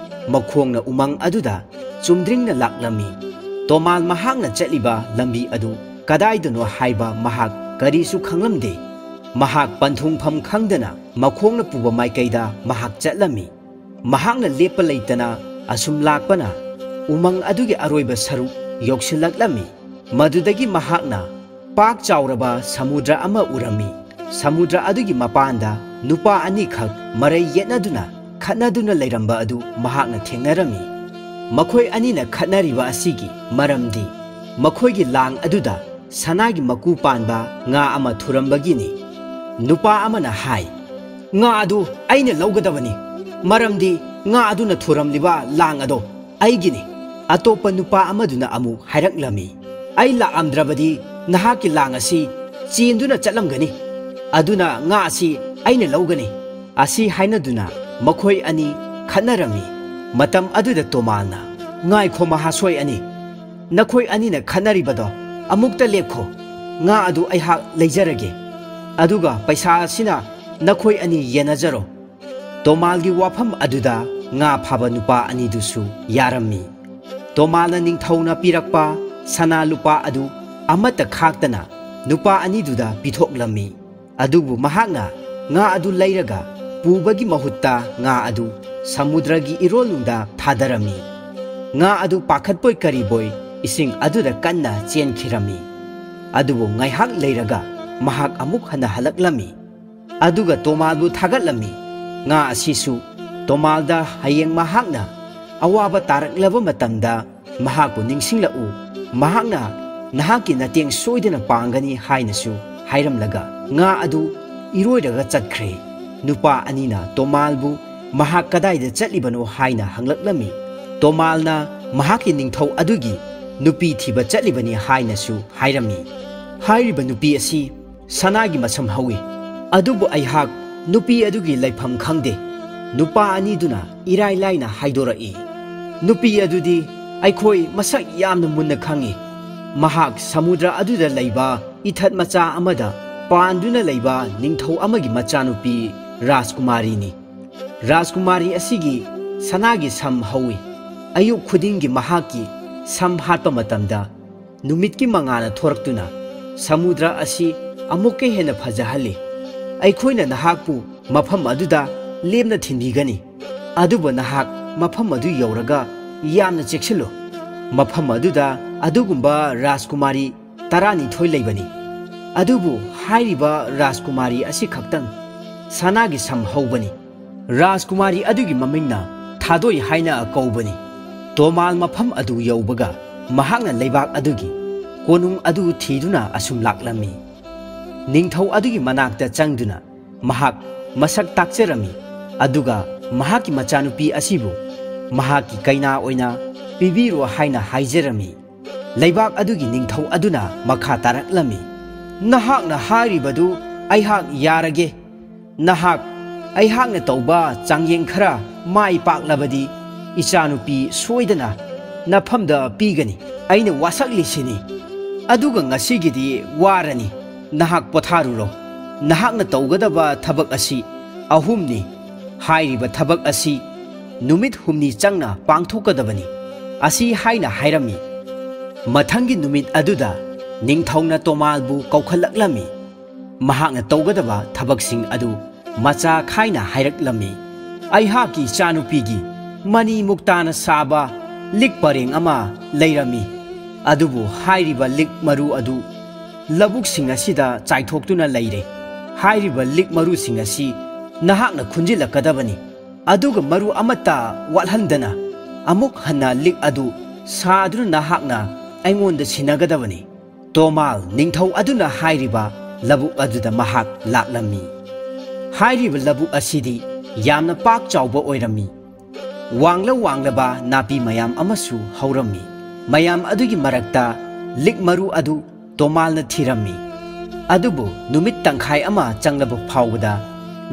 ꯃꯈꯣꯡꯅ ꯎꯃꯪ ꯑꯗꯨꯗ ꯆꯨꯝꯗ꯭ꯔꯤꯡꯅ ꯂꯥꯛꯂꯝꯃꯤ꯫ ꯇꯣꯃꯥꯜ ꯃꯍꯥꯛꯅ ꯆꯠꯂꯤꯕ ꯂꯝꯕꯤ ꯑꯗꯨ ꯀꯗꯥꯏꯗꯅꯣ ꯍꯥꯏꯕ ꯃꯍꯥꯛ ꯀꯔꯤꯁꯨ ꯈꯪꯂꯝꯗꯦ꯫ ꯃꯍꯥꯛ ꯄꯟꯊꯨꯡꯐꯝ ꯈꯪꯗꯅ ꯃꯈꯣꯡꯅ ꯄꯨꯕ ꯃꯥꯏꯀꯩꯗ ꯃꯍꯥꯛ ꯆꯠꯂꯝꯃꯤ꯫ ꯃꯍꯥꯛꯅ ꯂꯦꯞꯄ ꯂꯩꯇꯅ ꯑꯁꯨꯝ ꯂꯥꯛꯄꯅ ꯎꯃꯪ ꯑꯗꯨꯒꯤ ꯑꯔꯣꯏꯕ ꯁꯔꯨꯛ ꯌꯧꯁꯤꯜꯂꯛꯂꯝꯃꯤ꯫ ꯃꯗꯨꯗꯒꯤ ꯃꯍꯥꯛꯅ ꯄꯥꯛ ꯆꯥꯎꯔꯕ ꯁꯃꯨꯗ꯭ꯔ ꯑꯃ ꯎꯔꯝꯃꯤ꯫ ꯁꯃꯨꯗ꯭ꯔ ꯑꯗꯨꯒꯤ ꯃꯄꯥꯟꯗ ꯅꯨꯄꯥ ꯑꯅꯤꯈꯛ ꯃꯔꯩ ꯌꯦꯠꯅꯗꯨꯅ ꯈꯠꯅꯗꯨꯅ ꯂꯩꯔꯝꯕ ꯑꯗꯨ ꯃꯍꯥꯛꯅ ꯊꯦꯡꯅꯔꯝꯃꯤ꯫ ꯃꯈꯣꯏ ꯑꯅꯤꯅ ꯈꯠꯅꯔꯤꯕ ꯑꯁꯤꯒꯤ ꯃꯔꯝꯗꯤ ꯃꯈꯣꯏꯒꯤ ꯂꯥꯡ ꯑꯗꯨꯗ ꯁꯅꯥꯒꯤ ꯃꯀꯨ ꯄꯥꯟꯕ ꯉꯥ ꯑꯃ ꯊꯨꯔꯝꯕꯒꯤꯅꯤ꯫ ꯅꯨꯄꯥ ꯑꯃꯅ ꯍꯥꯏ, "ꯉꯥ ꯑꯗꯨ ꯑꯩꯅ ꯂꯧꯒꯗꯕꯅꯤ, ꯃꯔꯝꯗꯤ ꯉꯥ ꯑꯗꯨꯅ ꯊꯨꯔꯝꯂꯤꯕ ꯂꯥꯡ ꯑꯗꯣ ꯑꯩꯒꯤꯅꯤ꯫ ꯑꯇꯣꯞꯄ ꯅꯨꯄꯥ ꯑꯃꯗꯨꯅ ꯑꯃꯨꯛ ꯍꯥꯏꯔꯛꯂꯝꯃꯤ, "ꯑꯩ ꯂꯥꯛꯑꯝꯗ꯭ꯔꯕꯗꯤ ꯅꯍꯥꯛꯀꯤ ꯂꯥꯡ ꯑꯁꯤ ꯆꯦꯟꯗꯨꯅ ꯆꯠꯂꯝꯒꯅꯤ, ꯑꯗꯨꯅ ꯉꯥ ꯑꯁꯤ ꯑꯩꯅ ꯂꯧꯒꯅꯤ"꯫ ꯑꯁꯤ ꯍꯥꯏꯅꯗꯨꯅ ꯃꯈꯣꯏ ꯑꯅꯤ ꯈꯠꯅꯔꯝꯃꯤ꯫ ꯃꯇꯝ ꯑꯗꯨꯗ ꯇꯣꯃꯥꯜꯅ, "ꯉꯥꯏꯈꯣ ꯃꯍꯥꯁꯣꯏ ꯑꯅꯤ, ꯅꯈꯣꯏ ꯑꯅꯤꯅ ꯈꯠꯅꯔꯤꯕꯗꯣ ꯑꯃꯨꯛꯇ ꯂꯦꯞꯈꯣ꯫ ꯉꯥ ꯑꯗꯨ ꯑꯩꯍꯥꯛ ꯂꯩꯖꯔꯒꯦ, ꯑꯗꯨꯒ ꯄꯩꯁꯥ ꯑꯁꯤꯅ ꯅꯈꯣꯏ ꯑꯅꯤ ꯌꯦꯟꯅꯖꯔꯣ"꯫ ꯇꯣꯃꯥꯜꯒꯤ ꯋꯥꯐꯝ ꯑꯗꯨꯗ ꯉꯥ ꯐꯥꯕ ꯅꯨꯄꯥ ꯑꯅꯤꯗꯨꯁꯨ ꯌꯥꯔꯝꯃꯤ꯫ ꯇꯣꯃꯥꯜꯅ ꯅꯤꯡꯊꯧꯅ ꯄꯤꯔꯛꯄ ꯁꯅꯥ ꯂꯨꯄꯥ ꯑꯗꯨ ꯑꯃꯠꯇ ꯈꯥꯛꯇꯅ ꯅꯨꯄꯥ ꯑꯅꯤꯗꯨꯗ ꯄꯤꯊꯣꯛꯂꯝꯃꯤ꯫ ꯑꯗꯨꯕꯨ ꯃꯍꯥꯛꯅ ꯉꯥ ꯑꯗꯨ ꯂꯩꯔꯒ ꯄꯨꯕꯒꯤ ꯃꯍꯨꯠꯇ ꯉꯥ ꯑꯗꯨ ꯁꯃꯨꯗ꯭ꯔꯒꯤ ꯏꯔꯣꯜꯅꯨꯡꯗ ꯊꯥꯗꯔꯝꯃꯤ꯫ ꯉꯥ ꯑꯗꯨ ꯄꯥꯈꯠꯄꯣꯏ ꯀꯔꯤꯕꯣꯏ ꯏꯁꯤꯡ ꯑꯗꯨꯗ ꯀꯟꯅ ꯆꯦꯟꯈꯤꯔꯝꯃꯤ꯫ ꯑꯗꯨꯕꯨ ꯉꯥꯏꯍꯥꯛ ꯂꯩꯔꯒ ꯃꯍꯥꯛ ꯑꯃꯨꯛ ꯍꯟꯅ ꯍꯜꯂꯛꯂꯝꯃꯤ꯫ ꯑꯗꯨꯒ ꯇꯣꯃꯥꯜꯕꯨ ꯊꯥꯒꯠꯂꯝꯃꯤ꯫ ꯉꯥ ꯑꯁꯤꯁꯨ ꯇꯣꯃꯥꯜꯗ ꯍꯌꯦꯡ ꯃꯍꯥꯛꯅ ꯑꯋꯥꯕ ꯇꯥꯔꯛꯂꯕ ꯃꯇꯝꯗ ꯃꯍꯥꯛꯄꯨ ꯅꯤꯡꯁꯤꯡꯂꯛꯎ, ꯃꯍꯥꯛꯅ ꯅꯍꯥꯛꯀꯤ ꯃꯇꯦꯡ ꯁꯣꯏꯗꯅ ꯄꯥꯡꯒꯅꯤ ꯍꯥꯏꯅꯁꯨ ꯍꯥꯏꯔꯝꯂꯒ ꯉꯥ ꯑꯗꯨ ꯏꯔꯣꯏꯔꯒ ꯆꯠꯈ꯭ꯔꯦ꯫ ꯅꯨꯄꯥ ꯑꯅꯤꯅ ꯇꯣꯃꯥꯜꯕꯨ ꯃꯍꯥꯛ ꯀꯗꯥꯏꯗ ꯆꯠꯂꯤꯕꯅꯣ ꯍꯥꯏꯅ ꯍꯪꯂꯛꯂꯝꯃꯤ꯫ ꯇꯣꯃꯥꯜꯅ ꯃꯍꯥꯛꯀꯤ ꯅꯤꯡꯊꯧ ꯑꯗꯨꯒꯤ ꯅꯨꯄꯤ ꯊꯤꯕ ꯆꯠꯂꯤꯕꯅꯤ ꯍꯥꯏꯅꯁꯨ ꯍꯥꯏꯔꯝꯃꯤ꯫ ꯍꯥꯏꯔꯤꯕ ꯅꯨꯄꯤ ꯑꯁꯤ ꯁꯅꯥꯒꯤ ꯃꯁꯝ ꯍꯧꯏ, ꯑꯗꯨꯕꯨ ꯑꯩꯍꯥꯛ ꯅꯨꯄꯤ ꯑꯗꯨꯒꯤ ꯂꯩꯐꯝ ꯈꯪꯗꯦ꯫ ꯅꯨꯄꯥ ꯑꯅꯤꯗꯨꯅ ꯏꯔꯥꯏ ꯂꯥꯏꯅ ꯍꯥꯏꯗꯣꯔꯛꯏ꯫ ꯅꯨꯄꯤ ꯑꯗꯨꯗꯤ ꯑꯩꯈꯣꯏ ꯃꯁꯛ ꯌꯥꯝꯅ ꯃꯨꯟꯅ ꯈꯪꯏ꯫ ꯃꯍꯥꯛ ꯁꯃꯨꯗ꯭ꯔ ꯑꯗꯨꯗ ꯂꯩꯕ ꯏꯊꯠ ꯃꯆꯥ ꯑꯃꯗ ꯄꯥꯟꯗꯨꯅ ꯂꯩꯕ ꯅꯤꯡꯊꯧ ꯑꯃꯒꯤ ꯃꯆꯥꯅꯨꯄꯤ ꯔꯥꯖꯀꯨꯃꯥꯔꯤꯅꯤ꯫ ꯔꯥꯖꯀꯨꯃꯥꯔꯤ ꯑꯁꯤꯒꯤ ꯁꯅꯥꯒꯤ ꯁꯝ ꯍꯧꯏ꯫ ꯑꯌꯨꯛ ꯈꯨꯗꯤꯡꯒꯤ ꯃꯍꯥꯛꯀꯤ ꯁꯝ ꯍꯥꯠꯄ ꯃꯇꯝꯗ ꯅꯨꯃꯤꯠꯀꯤ ꯃꯉꯥꯜꯅ ꯊꯣꯔꯛꯇꯨꯅ ꯁꯃꯨꯗ꯭ꯔ ꯑꯁꯤ ꯑꯃꯨꯛꯀ ꯍꯦꯟꯅ ꯐꯖꯍꯜꯂꯤ꯫ ꯑꯩꯈꯣꯏꯅ ꯅꯍꯥꯛꯄꯨ ꯃꯐꯝ ꯑꯗꯨꯗ ꯂꯦꯝꯅ ꯊꯤꯟꯕꯤꯒꯅꯤ, ꯑꯗꯨꯕꯨ ꯅꯍꯥꯛ ꯃꯐꯝ ꯑꯗꯨ ꯌꯧꯔꯒ ꯌꯥꯝꯅ ꯆꯦꯛꯁꯤꯜꯂꯨ꯫ ꯃꯐꯝ ꯑꯗꯨꯗ ꯑꯗꯨꯒꯨꯝꯕ ꯔꯥꯖꯀꯨꯃꯥꯔꯤ ꯇꯔꯥꯅꯤꯊꯣꯏ ꯂꯩꯕꯅꯤ, ꯑꯗꯨꯕꯨ ꯍꯥꯏꯔꯤꯕ ꯔꯥꯖꯀꯨꯃꯥꯔꯤ ꯑꯁꯤ ꯈꯛꯇꯪ ꯁꯅꯥꯒꯤ ꯁꯝ ꯍꯧꯕꯅꯤ꯫ ꯔꯥꯖꯀꯨꯃꯥꯔꯤ ꯑꯗꯨꯒꯤ ꯃꯃꯤꯡꯅ ꯊꯥꯗꯣꯏ ꯍꯥꯏꯅ ꯀꯧꯕꯅꯤ꯫ ꯇꯣꯃꯥꯜ ꯃꯐꯝ ꯑꯗꯨ ꯌꯧꯕꯒ ꯃꯍꯥꯛꯅ ꯂꯩꯕꯥꯛ ꯑꯗꯨꯒꯤ ꯀꯣꯅꯨꯡ ꯑꯗꯨ ꯊꯤꯗꯨꯅ ꯑꯁꯨꯝ ꯂꯥꯛꯂꯝꯃꯤ꯫ ꯅꯤꯡꯊꯧ ꯑꯗꯨꯒꯤ ꯃꯅꯥꯛꯇ ꯆꯪꯗꯨꯅ ꯃꯍꯥꯛ ꯃꯁꯛ ꯇꯥꯛꯆꯔꯝꯃꯤ, ꯑꯗꯨꯒ ꯃꯍꯥꯛꯀꯤ ꯃꯆꯥꯅꯨꯄꯤ ꯑꯁꯤꯕꯨ ꯃꯍꯥꯛꯀꯤ ꯀꯩꯅꯥ ꯑꯣꯏꯅ ꯄꯤꯕꯤꯔꯣ ꯍꯥꯏꯅ ꯍꯥꯏꯖꯔꯝꯃꯤ꯫ ꯂꯩꯕꯥꯛ ꯑꯗꯨꯒꯤ ꯅꯤꯡꯊꯧ ꯑꯗꯨꯅ ꯃꯈꯥ ꯇꯥꯔꯛꯂꯝꯃꯤ, "ꯅꯍꯥꯛꯅ ꯍꯥꯏꯔꯤꯕꯗꯨ ꯑꯩꯍꯥꯛ ꯌꯥꯔꯒꯦ꯫ ꯅꯍꯥꯛ ꯑꯩꯍꯥꯛꯅ ꯇꯧꯕ ꯆꯥꯡꯌꯦꯡ ꯈꯔ ꯃꯥꯏ ꯄꯥꯛꯂꯕꯗꯤ ꯏꯆꯥꯅꯨꯄꯤ ꯁꯣꯏꯗꯅ ꯅꯐꯝꯗ ꯄꯤꯒꯅꯤ꯫ ꯑꯩꯅ ꯋꯥꯁꯛꯂꯤꯁꯤꯅꯤ꯫ ꯑꯗꯨꯒ ꯉꯁꯤꯒꯤꯗꯤ ꯋꯥꯔꯅꯤ꯫ ꯅꯍꯥꯛ ꯄꯣꯊꯥꯔꯨꯔꯣ꯫ ꯅꯍꯥꯛꯅ ꯇꯧꯒꯗꯕ ꯊꯕꯛ ꯑꯁꯤ ꯑꯍꯨꯝꯅꯤ꯫ ꯍꯥꯏꯔꯤꯕ ꯊꯕꯛ ꯑꯁꯤ ꯅꯨꯃꯤꯠ ꯍꯨꯝꯅꯤ ꯆꯪꯅ ꯄꯥꯡꯊꯣꯛꯀꯗꯕꯅꯤ"꯫ ꯑꯁꯤ ꯍꯥꯏꯅ ꯍꯥꯏꯔꯝꯃꯤ꯫ ꯃꯊꯪꯒꯤ ꯅꯨꯃꯤꯠ ꯑꯗꯨꯗ ꯅꯤꯡꯊꯧꯅ ꯇꯣꯃꯥꯜꯕꯨ ꯀꯧꯈꯠꯂꯛꯂꯝꯃꯤ꯫ ꯃꯍꯥꯛꯅ ꯇꯧꯒꯗꯕ ꯊꯕꯛꯁꯤꯡ ꯑꯗꯨ ꯃꯆꯥ ꯈꯥꯏꯅ ꯍꯥꯏꯔꯛꯂꯝꯃꯤ꯫ "ꯑꯩꯍꯥꯛꯀꯤ ꯏꯆꯥꯅꯨꯄꯤꯒꯤ ꯃꯅꯤ ꯃꯨꯛꯇꯥꯅ ꯁꯥꯕ ꯂꯤꯛ ꯄꯔꯦꯡ ꯑꯃ ꯂꯩꯔꯝꯃꯤ, ꯑꯗꯨꯕꯨ ꯍꯥꯏꯔꯤꯕ ꯂꯤꯛ ꯃꯔꯨ ꯑꯗꯨ ꯂꯧꯕꯨꯛꯁꯤꯡ ꯑꯁꯤꯗ ꯆꯥꯏꯊꯣꯛꯇꯨꯅ ꯂꯩꯔꯦ꯫ ꯍꯥꯏꯔꯤꯕ ꯂꯤꯛ ꯃꯔꯨꯁꯤꯡ ꯑꯁꯤ ꯅꯍꯥꯛꯅ ꯈꯨꯟꯖꯤꯜꯂꯛꯀꯗꯕꯅꯤ, ꯑꯗꯨꯒ ꯃꯔꯨ ꯑꯃꯠꯇ ꯋꯥꯠꯍꯟꯗꯅ ꯑꯃꯨꯛ ꯍꯟꯅ ꯂꯤꯛ ꯑꯗꯨ ꯁꯥꯗꯨꯅ ꯅꯍꯥꯛꯅ ꯑꯩꯉꯣꯟꯗ ꯁꯤꯟꯅꯒꯗꯕꯅꯤ"꯫ ꯇꯣꯃꯥꯜ ꯅꯤꯡꯊꯧ ꯑꯗꯨꯅ ꯍꯥꯏꯔꯤꯕ ꯂꯧꯕꯨꯛ ꯑꯗꯨꯗ ꯃꯍꯥꯛ ꯂꯥꯛꯂꯝꯃꯤ꯫ ꯍꯥꯏꯔꯤꯕ ꯂꯧꯕꯨꯛ ꯑꯁꯤꯗꯤ ꯌꯥꯝꯅ ꯄꯥꯛ ꯆꯥꯎꯕ ꯑꯣꯏꯔꯝꯃꯤ꯫ ꯋꯥꯡꯂ ꯋꯥꯡꯂꯕ ꯅꯥꯄꯤ ꯃꯌꯥꯝ ꯑꯃꯁꯨ ꯍꯧꯔꯝꯃꯤ꯫ ꯃꯌꯥꯝ ꯑꯗꯨꯒꯤ ꯃꯔꯛꯇ ꯂꯤꯛ ꯃꯔꯨ ꯑꯗꯨ ꯇꯣꯃꯥꯜꯅ ꯊꯤꯔꯝꯃꯤ꯫ ꯑꯗꯨꯕꯨ ꯅꯨꯃꯤꯠ ꯇꯪꯈꯥꯏ ꯑꯃ ꯆꯪꯂꯕ ꯐꯥꯎꯕꯗ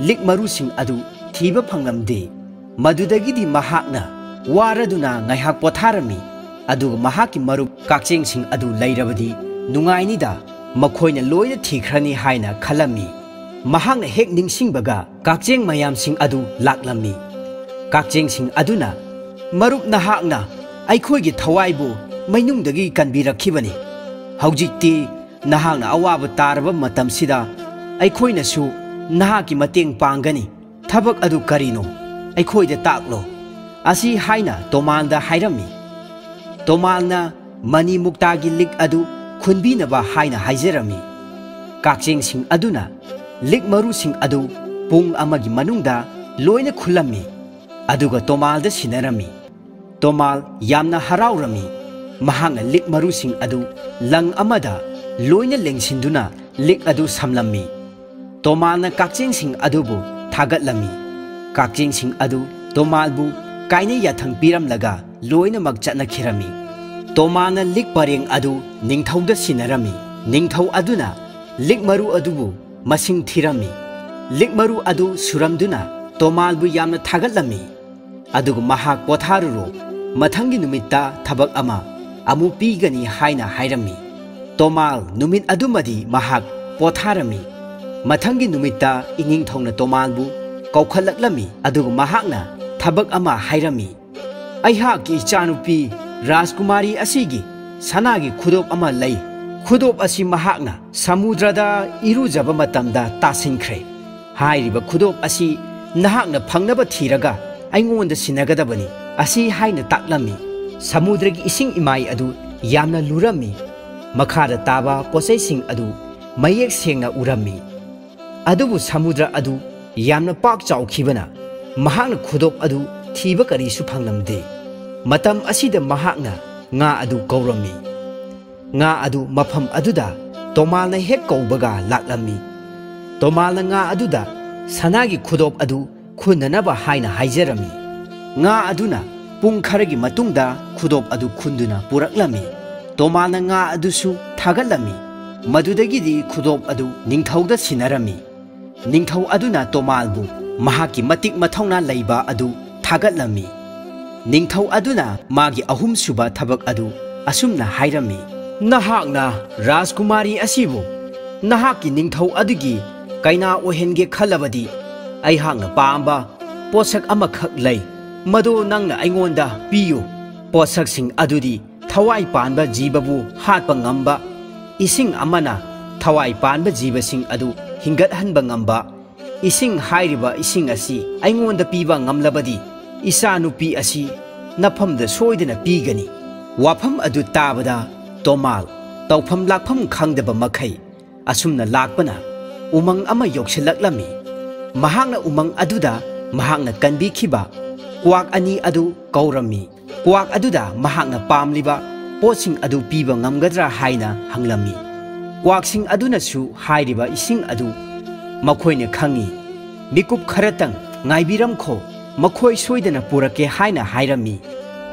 ꯂꯤꯛ ꯃꯔꯨꯁꯤꯡ ꯑꯗꯨ ꯊꯤꯕ ꯐꯪꯂꯝꯗꯦ꯫ ꯃꯗꯨꯗꯒꯤꯗꯤ ꯃꯍꯥꯛꯅ ꯋꯥꯔꯗꯨꯅ ꯉꯥꯏꯍꯥꯛ ꯄꯣꯊꯥꯔꯝꯃꯤ꯫ ꯑꯗꯨꯒ ꯃꯍꯥꯛꯀꯤ ꯃꯔꯨꯞ ꯀꯛꯆꯦꯡꯁꯤꯡ ꯑꯗꯨ ꯂꯩꯔꯕꯗꯤ ꯅꯨꯡꯉꯥꯏꯅꯤꯗ, ꯃꯈꯣꯏꯅ ꯂꯣꯏꯅ ꯊꯤꯈ꯭ꯔꯅꯤ ꯍꯥꯏꯅ ꯈꯜꯂꯝꯃꯤ꯫ ꯃꯍꯥꯛꯅ ꯍꯦꯛ ꯅꯤꯡꯁꯤꯡꯕꯒ ꯀꯛꯆꯦꯡ ꯃꯌꯥꯝꯁꯤꯡ ꯑꯗꯨ ꯂꯥꯛꯂꯝꯃꯤ꯫ ꯀꯛꯆꯦꯡꯁꯤꯡ ꯑꯗꯨꯅ, "ꯃꯔꯨꯞ, ꯅꯍꯥꯛꯅ ꯑꯩꯈꯣꯏꯒꯤ ꯊꯋꯥꯏꯕꯨ ꯃꯩꯅꯨꯡꯗꯒꯤ ꯀꯟꯕꯤꯔꯛꯈꯤꯕꯅꯤ꯫ ꯍꯧꯖꯤꯛꯇꯤ ꯅꯍꯥꯛꯅ ꯑꯋꯥꯕ ꯇꯥꯔꯕ ꯃꯇꯝꯁꯤꯗ ꯑꯩꯈꯣꯏꯅꯁꯨ ꯅꯍꯥꯛꯀꯤ ꯃꯇꯦꯡ ꯄꯥꯡꯒꯅꯤ꯫ ꯊꯕꯛ ꯑꯗꯨ ꯀꯔꯤꯅꯣ? ꯑꯩꯈꯣꯏꯗ ꯇꯥꯛꯂꯣ" ꯑꯁꯤ ꯍꯥꯏꯅ ꯇꯣꯃꯥꯜꯗ ꯍꯥꯏꯔꯝꯃꯤ꯫ ꯇꯣꯃꯥꯜꯅ ꯃꯅꯤ ꯃꯨꯛꯇꯥꯒꯤ ꯂꯤꯛ ꯑꯗꯨ ꯈꯨꯟꯕꯤꯅꯕ ꯍꯥꯏꯅ ꯍꯥꯏꯖꯔꯝꯃꯤ꯫ ꯀꯛꯆꯦꯡꯁꯤꯡ ꯑꯗꯨꯅ ꯂꯤꯛ ꯃꯔꯨꯁꯤꯡ ꯑꯗꯨ ꯄꯨꯡ ꯑꯃꯒꯤ ꯃꯅꯨꯡꯗ ꯂꯣꯏꯅ ꯈꯨꯜꯂꯝꯃꯤ, ꯑꯗꯨꯒ ꯇꯣꯃꯥꯜꯗ ꯁꯤꯟꯅꯔꯝꯃꯤ꯫ ꯇꯣꯃꯥꯜ ꯌꯥꯝꯅ ꯍꯔꯥꯎꯔꯝꯃꯤ꯫ ꯃꯍꯥꯛꯅ ꯂꯤꯛ ꯃꯔꯨꯁꯤꯡ ꯑꯗꯨ ꯂꯪ ꯑꯃꯗ ꯂꯣꯏꯅ ꯂꯦꯡꯁꯤꯟꯗꯨꯅ ꯂꯤꯛ ꯑꯗꯨ ꯁꯝꯂꯝꯃꯤ꯫ ꯇꯣꯃꯥꯜꯅ ꯀꯛꯆꯦꯡꯁꯤꯡ ꯑꯗꯨꯕꯨ ꯊꯥꯒꯠꯂꯝꯃꯤ꯫ ꯀꯛꯆꯦꯡꯁꯤꯡ ꯑꯗꯨ ꯇꯣꯃꯥꯜꯕꯨ ꯀꯥꯏꯅ ꯌꯥꯊꯪ ꯄꯤꯔꯝꯂꯒ ꯂꯣꯏꯅꯃꯛ ꯆꯠꯅꯈꯤꯔꯝꯃꯤ꯫ ꯇꯣꯃꯥꯜꯅ ꯂꯤꯛ ꯄꯔꯦꯡ ꯑꯗꯨ ꯅꯤꯡꯊꯧꯗ ꯁꯤꯟꯅꯔꯝꯃꯤ꯫ ꯅꯤꯡꯊꯧ ꯑꯗꯨꯅ ꯂꯤꯛ ꯃꯔꯨ ꯑꯗꯨꯕꯨ ꯃꯁꯤꯡ ꯊꯤꯔꯝꯃꯤ꯫ ꯂꯤꯛ ꯃꯔꯨ ꯑꯗꯨ ꯁꯨꯔꯝꯗꯨꯅ ꯇꯣꯃꯥꯜꯕꯨ ꯌꯥꯝꯅ ꯊꯥꯒꯠꯂꯝꯃꯤ꯫ ꯑꯗꯨꯒ ꯃꯍꯥꯛ, "ꯄꯣꯊꯥꯔꯨꯔꯣ, ꯃꯊꯪꯒꯤ ꯅꯨꯃꯤꯠꯇ ꯊꯕꯛ ꯑꯃ ꯑꯃꯨꯛ ꯄꯤꯒꯅꯤ" ꯍꯥꯏꯅ ꯍꯥꯏꯔꯝꯃꯤ꯫ ꯇꯣꯃꯥꯜ ꯅꯨꯃꯤꯠ ꯑꯗꯨꯃꯗꯤ ꯃꯍꯥꯛ ꯄꯣꯊꯥꯔꯝꯃꯤ꯫ ꯃꯊꯪꯒꯤ ꯅꯨꯃꯤꯠꯇ ꯏꯅꯤꯡꯊꯧꯅ ꯇꯣꯃꯥꯜꯕꯨ ꯀꯧꯈꯠꯂꯛꯂꯝꯃꯤ, ꯑꯗꯨꯒ ꯃꯍꯥꯛꯅ ꯊꯕꯛ ꯑꯃ ꯍꯥꯏꯔꯝꯃꯤ꯫ "ꯑꯩꯍꯥꯛꯀꯤ ꯏꯆꯥꯅꯨꯄꯤ ꯔꯥꯖꯀꯨꯃꯥꯔꯤ ꯑꯁꯤꯒꯤ ꯁꯅꯥꯒꯤ ꯈꯨꯗꯣꯞ ꯑꯃ ꯂꯩ꯫ ꯈꯨꯗꯣꯞ ꯑꯁꯤ ꯃꯍꯥꯛꯅ ꯁꯃꯨꯗ꯭ꯔꯗ ꯏꯔꯨꯖꯕ ꯃꯇꯝꯗ ꯇꯥꯁꯤꯟꯈ꯭ꯔꯦ꯫ ꯍꯥꯏꯔꯤꯕ ꯈꯨꯗꯣꯞ ꯑꯁꯤ ꯅꯍꯥꯛꯅ ꯐꯪꯅꯕ ꯊꯤꯔꯒ ꯑꯩꯉꯣꯟꯗ ꯁꯤꯟꯅꯒꯗꯕꯅꯤ" ꯑꯁꯤ ꯍꯥꯏꯅ ꯇꯥꯛꯂꯝꯃꯤ꯫ ꯁꯃꯨꯗ꯭ꯔꯒꯤ ꯏꯁꯤꯡ ꯏꯃꯥꯏ ꯑꯗꯨ ꯌꯥꯝꯅ ꯂꯨꯔꯝꯃꯤ꯫ ꯃꯈꯥꯗ ꯇꯥꯕ ꯄꯣꯠꯆꯩꯁꯤꯡ ꯑꯗꯨ ꯃꯌꯦꯛ ꯁꯦꯡꯅ ꯎꯔꯝꯃꯤ꯫ ꯑꯗꯨꯕꯨ ꯁꯃꯨꯗ꯭ꯔ ꯑꯗꯨ ꯌꯥꯝꯅ ꯄꯥꯛ ꯆꯥꯎꯈꯤꯕꯅ ꯃꯍꯥꯛꯅ ꯈꯨꯗꯣꯞ ꯑꯗꯨ ꯊꯤꯕ ꯀꯔꯤꯁꯨ ꯐꯪꯂꯝꯗꯦ꯫ ꯃꯇꯝ ꯑꯁꯤꯗ ꯃꯍꯥꯛꯅ ꯉꯥ ꯑꯗꯨ ꯀꯧꯔꯝꯃꯤ꯫ ꯉꯥ ꯑꯗꯨ ꯃꯐꯝ ꯑꯗꯨꯗ ꯇꯣꯃꯥꯜꯅ ꯍꯦꯛ ꯀꯧꯕꯒ ꯂꯥꯛꯂꯝꯃꯤ꯫ ꯇꯣꯃꯥꯜꯅ ꯉꯥ ꯑꯗꯨꯗ ꯁꯅꯥꯒꯤ ꯈꯨꯗꯣꯞ ꯑꯗꯨ ꯈꯨꯟꯅꯅꯕ ꯍꯥꯏꯅ ꯍꯥꯏꯖꯔꯝꯃꯤ꯫ ꯉꯥ ꯑꯗꯨꯅ ꯄꯨꯡ ꯈꯔꯒꯤ ꯃꯇꯨꯡꯗ ꯈꯨꯗꯣꯞ ꯑꯗꯨ ꯈꯨꯟꯗꯨꯅ ꯄꯨꯔꯛꯂꯝꯃꯤ꯫ ꯇꯣꯃꯥꯜꯅ ꯉꯥ ꯑꯗꯨꯁꯨ ꯊꯥꯒꯠꯂꯝꯃꯤ꯫ ꯃꯗꯨꯗꯒꯤꯗꯤ ꯈꯨꯗꯣꯞ ꯑꯗꯨ ꯅꯤꯡꯊꯧꯗ ꯁꯤꯟꯅꯔꯝꯃꯤ꯫ ꯅꯤꯡꯊꯧ ꯑꯗꯨꯅ ꯇꯣꯃꯥꯜꯕꯨ ꯃꯍꯥꯛꯀꯤ ꯃꯇꯤꯛ ꯃꯊꯧꯅꯥ ꯂꯩꯕ ꯑꯗꯨ ꯊꯥꯒꯠꯂꯝꯃꯤ꯫ ꯅꯤꯡꯊꯧ ꯑꯗꯨꯅ ꯃꯥꯒꯤ ꯑꯍꯨꯝꯁꯨꯕ ꯊꯕꯛ ꯑꯗꯨ ꯑꯁꯨꯝꯅ ꯍꯥꯏꯔꯝꯃꯤ, "ꯅꯍꯥꯛꯅ ꯔꯥꯖꯀꯨꯃꯥꯔꯤ ꯑꯁꯤꯕꯨ ꯅꯍꯥꯛꯀꯤ ꯅꯤꯡꯊꯧ ꯑꯗꯨꯒꯤ ꯀꯩꯅꯥ ꯑꯣꯏꯍꯟꯒꯦ ꯈꯜꯂꯕꯗꯤ, ꯑꯩꯍꯥꯛꯅ ꯄꯥꯝꯕ ꯄꯣꯠꯁꯛ ꯑꯃꯈꯛ ꯂꯩ꯫ ꯃꯗꯨ ꯅꯪꯅ ꯑꯩꯉꯣꯟꯗ ꯄꯤꯌꯨ꯫ ꯄꯣꯠꯁꯛꯁꯤꯡ ꯑꯗꯨꯗꯤ ꯊꯋꯥꯏ ꯄꯥꯟꯕ ꯖꯤꯕꯕꯨ ꯍꯥꯠꯄ ꯉꯝꯕ, ꯏꯁꯤꯡ ꯑꯃꯅ ꯊꯋꯥꯏ ꯄꯥꯟꯕ ꯖꯤꯕꯁꯤꯡ ꯑꯗꯨ ꯍꯤꯡꯒꯠꯍꯟꯕ ꯉꯝꯕ, ꯏꯁꯤꯡ ꯍꯥꯏꯔꯤꯕ ꯏꯁꯤꯡ ꯑꯁꯤ ꯑꯩꯉꯣꯟꯗ ꯄꯤꯕ ꯉꯝꯂꯕꯗꯤ, ꯏꯆꯥꯅꯨꯄꯤ ꯑꯁꯤ ꯅꯐꯝꯗ ꯁꯣꯏꯗꯅ ꯄꯤꯒꯅꯤ꯫" ꯋꯥꯐꯝ ꯑꯗꯨ ꯇꯥꯕꯗ ꯇꯣꯃꯥꯜ, ꯇꯧꯐꯝ ꯂꯥꯛꯐꯝ ꯈꯪꯗꯕ ꯃꯈꯩ, ꯑꯁꯨꯝꯅ ꯂꯥꯛꯄꯅ ꯎꯃꯪ ꯑꯃ ꯌꯧꯁꯤꯜꯂꯛꯂꯝꯃꯤ꯫ ꯃꯍꯥꯛꯅ ꯎꯃꯪ ꯑꯗꯨꯗ ꯃꯍꯥꯛꯅ ꯀꯟꯕꯤꯈꯤꯕ ꯀ꯭ꯋꯥꯛ ꯑꯅꯤ ꯑꯗꯨ ꯀꯧꯔꯝꯃꯤ꯫ ꯀ꯭ꯋꯥꯛ ꯑꯗꯨꯗ ꯃꯍꯥꯛꯅ ꯄꯥꯝꯂꯤꯕ ꯄꯣꯠꯁꯤꯡ ꯑꯗꯨ ꯄꯤꯕ ꯉꯝꯒꯗ꯭ꯔꯥ ꯍꯥꯏꯅ ꯍꯪꯂꯝꯃꯤ꯫ ꯀ꯭ꯋꯥꯛꯁꯤꯡ ꯑꯗꯨꯅꯁꯨ ꯍꯥꯏꯔꯤꯕ ꯏꯁꯤꯡ ꯑꯗꯨ ꯃꯈꯣꯏꯅ ꯈꯪꯏ꯫ "ꯃꯤꯀꯨꯞ ꯈꯔꯇꯪ ꯉꯥꯏꯕꯤꯔꯝꯈꯣ, ꯃꯈꯣꯏ ꯁꯣꯏꯗꯅ ꯄꯨꯔꯛꯀꯦ" ꯍꯥꯏꯅ ꯍꯥꯏꯔꯝꯃꯤ꯫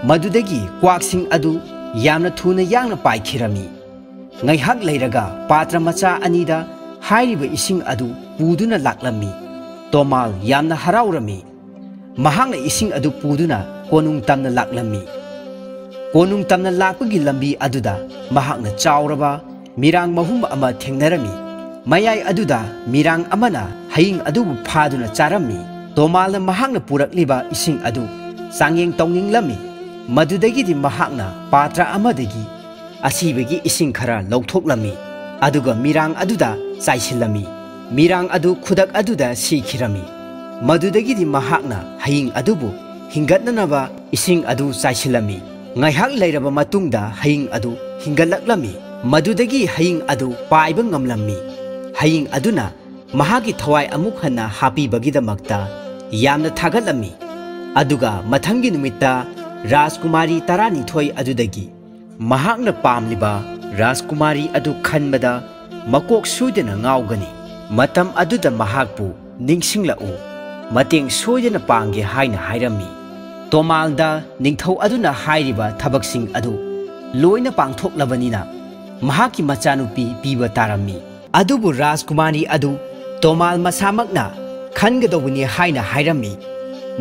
ꯃꯗꯨꯗꯒꯤ ꯀ꯭ꯋꯥꯛꯁꯤꯡ ꯑꯗꯨ ꯌꯥꯝꯅ ꯊꯨꯅ ꯌꯥꯡꯅ ꯄꯥꯏꯈꯤꯔꯝꯃꯤ꯫ ꯉꯥꯏꯍꯥꯛ ꯂꯩꯔꯒ ꯄꯥꯇ꯭ꯔ ꯃꯆꯥ ꯑꯅꯤꯗ ꯍꯥꯏꯔꯤꯕ ꯏꯁꯤꯡ ꯑꯗꯨ ꯄꯨꯗꯨꯅ ꯂꯥꯛꯂꯝꯃꯤ꯫ ꯇꯣꯃꯥꯜ ꯌꯥꯝꯅ ꯍꯔꯥꯎꯔꯝꯃꯤ꯫ ꯃꯍꯥꯛꯅ ꯏꯁꯤꯡ ꯑꯗꯨ ꯄꯨꯗꯨꯅ ꯀꯣꯅꯨꯡ ꯇꯝꯅ ꯂꯥꯛꯂꯝꯃꯤ꯫ ꯀꯣꯅꯨꯡ ꯇꯝꯅ ꯂꯥꯛꯄꯒꯤ ꯂꯝꯕꯤ ꯑꯗꯨꯗ ꯃꯍꯥꯛꯅ ꯆꯥꯎꯔꯕ ꯃꯤꯔꯥꯡ ꯃꯍꯨꯝ ꯑꯃ ꯊꯦꯡꯅꯔꯝꯃꯤ꯫ ꯃꯌꯥꯏ ꯑꯗꯨꯗ ꯃꯤꯔꯥꯡ ꯑꯃꯅ ꯍꯌꯤꯡ ꯑꯗꯨꯕꯨ ꯐꯥꯗꯨꯅ ꯆꯥꯔꯝꯃꯤ꯫ ꯇꯣꯃꯥꯜꯅ ꯃꯍꯥꯛꯅ ꯄꯨꯔꯛꯂꯤꯕ ꯏꯁꯤꯡ ꯑꯗꯨ ꯆꯥꯡꯌꯦꯡ ꯇꯧꯅꯤꯡꯂꯝꯃꯤ꯫ ꯃꯗꯨꯗꯒꯤꯗꯤ ꯃꯍꯥꯛꯅ ꯄꯥꯇ꯭ꯔ ꯑꯃꯗꯒꯤ ꯑꯁꯤꯕꯒꯤ ꯏꯁꯤꯡ ꯈꯔ ꯂꯧꯊꯣꯛꯂꯝꯃꯤ, ꯑꯗꯨꯒ ꯃꯤꯔꯥꯡ ꯑꯗꯨꯗ ꯆꯥꯏꯁꯤꯜꯂꯝꯃꯤ꯫ ꯃꯤꯔꯥꯡ ꯑꯗꯨ ꯈꯨꯗꯛ ꯑꯗꯨꯗ ꯁꯤꯈꯤꯔꯝꯃꯤ꯫ ꯃꯗꯨꯗꯒꯤꯗꯤ ꯃꯍꯥꯛꯅ ꯍꯌꯤꯡ ꯑꯗꯨꯕꯨ ꯍꯤꯡꯒꯠꯅꯅꯕ ꯏꯁꯤꯡ ꯑꯗꯨ ꯆꯥꯏꯁꯤꯜꯂꯝꯃꯤ꯫ ꯉꯥꯏꯍꯥꯛ ꯂꯩꯔꯕ ꯃꯇꯨꯡꯗ ꯍꯌꯤꯡ ꯑꯗꯨ ꯍꯤꯡꯒꯠꯂꯛꯂꯝꯃꯤ꯫ ꯃꯗꯨꯗꯒꯤ ꯍꯌꯤꯡ ꯑꯗꯨ ꯄꯥꯏꯕ ꯉꯝꯂꯝꯃꯤ꯫ ꯍꯌꯤꯡ ꯑꯗꯨꯅ ꯃꯍꯥꯛꯀꯤ ꯊꯋꯥꯏ ꯑꯃꯨꯛ ꯍꯟꯅ ꯍꯥꯞꯄꯤꯕꯒꯤꯗꯃꯛꯇ ꯌꯥꯝꯅ ꯊꯥꯒꯠꯂꯝꯃꯤ꯫ ꯑꯗꯨꯒ ꯃꯊꯪꯒꯤ ꯅꯨꯃꯤꯠꯇ ꯔꯥꯖꯀꯨꯃꯥꯔꯤ ꯇꯔꯥꯅꯤꯊꯣꯏ ꯑꯗꯨꯗꯒꯤ ꯃꯍꯥꯛꯅ ꯄꯥꯝꯂꯤꯕ ꯔꯥꯖꯀꯨꯃꯥꯔꯤ ꯑꯗꯨ ꯈꯟꯕꯗ ꯃꯀꯣꯛ ꯁꯣꯏꯗꯅ ꯉꯥꯎꯒꯅꯤ꯫ ꯃꯇꯝ ꯑꯗꯨꯗ ꯃꯍꯥꯛꯄꯨ ꯅꯤꯡꯁꯤꯡꯂꯛꯎ, ꯃꯇꯦꯡ ꯁꯣꯏꯗꯅ ꯄꯥꯡꯒꯦ ꯍꯥꯏꯅ ꯍꯥꯏꯔꯝꯃꯤ꯫ ꯇꯣꯃꯥꯜꯗ ꯅꯤꯡꯊꯧ ꯑꯗꯨꯅ ꯍꯥꯏꯔꯤꯕ ꯊꯕꯛꯁꯤꯡ ꯑꯗꯨ ꯂꯣꯏꯅ ꯄꯥꯡꯊꯣꯛꯂꯕꯅꯤꯅ, ꯃꯍꯥꯛꯀꯤ ꯃꯆꯥꯅꯨꯄꯤ ꯄꯤꯕ ꯇꯥꯔꯝꯃꯤ꯫ ꯑꯗꯨꯕꯨ ꯔꯥꯖꯀꯨꯃꯥꯔꯤ ꯑꯗꯨ ꯇꯣꯃꯥꯜ ꯃꯁꯥꯃꯛꯅ ꯈꯟꯒꯗꯧꯕꯅꯤ ꯍꯥꯏꯅ ꯍꯥꯏꯔꯝꯃꯤ꯫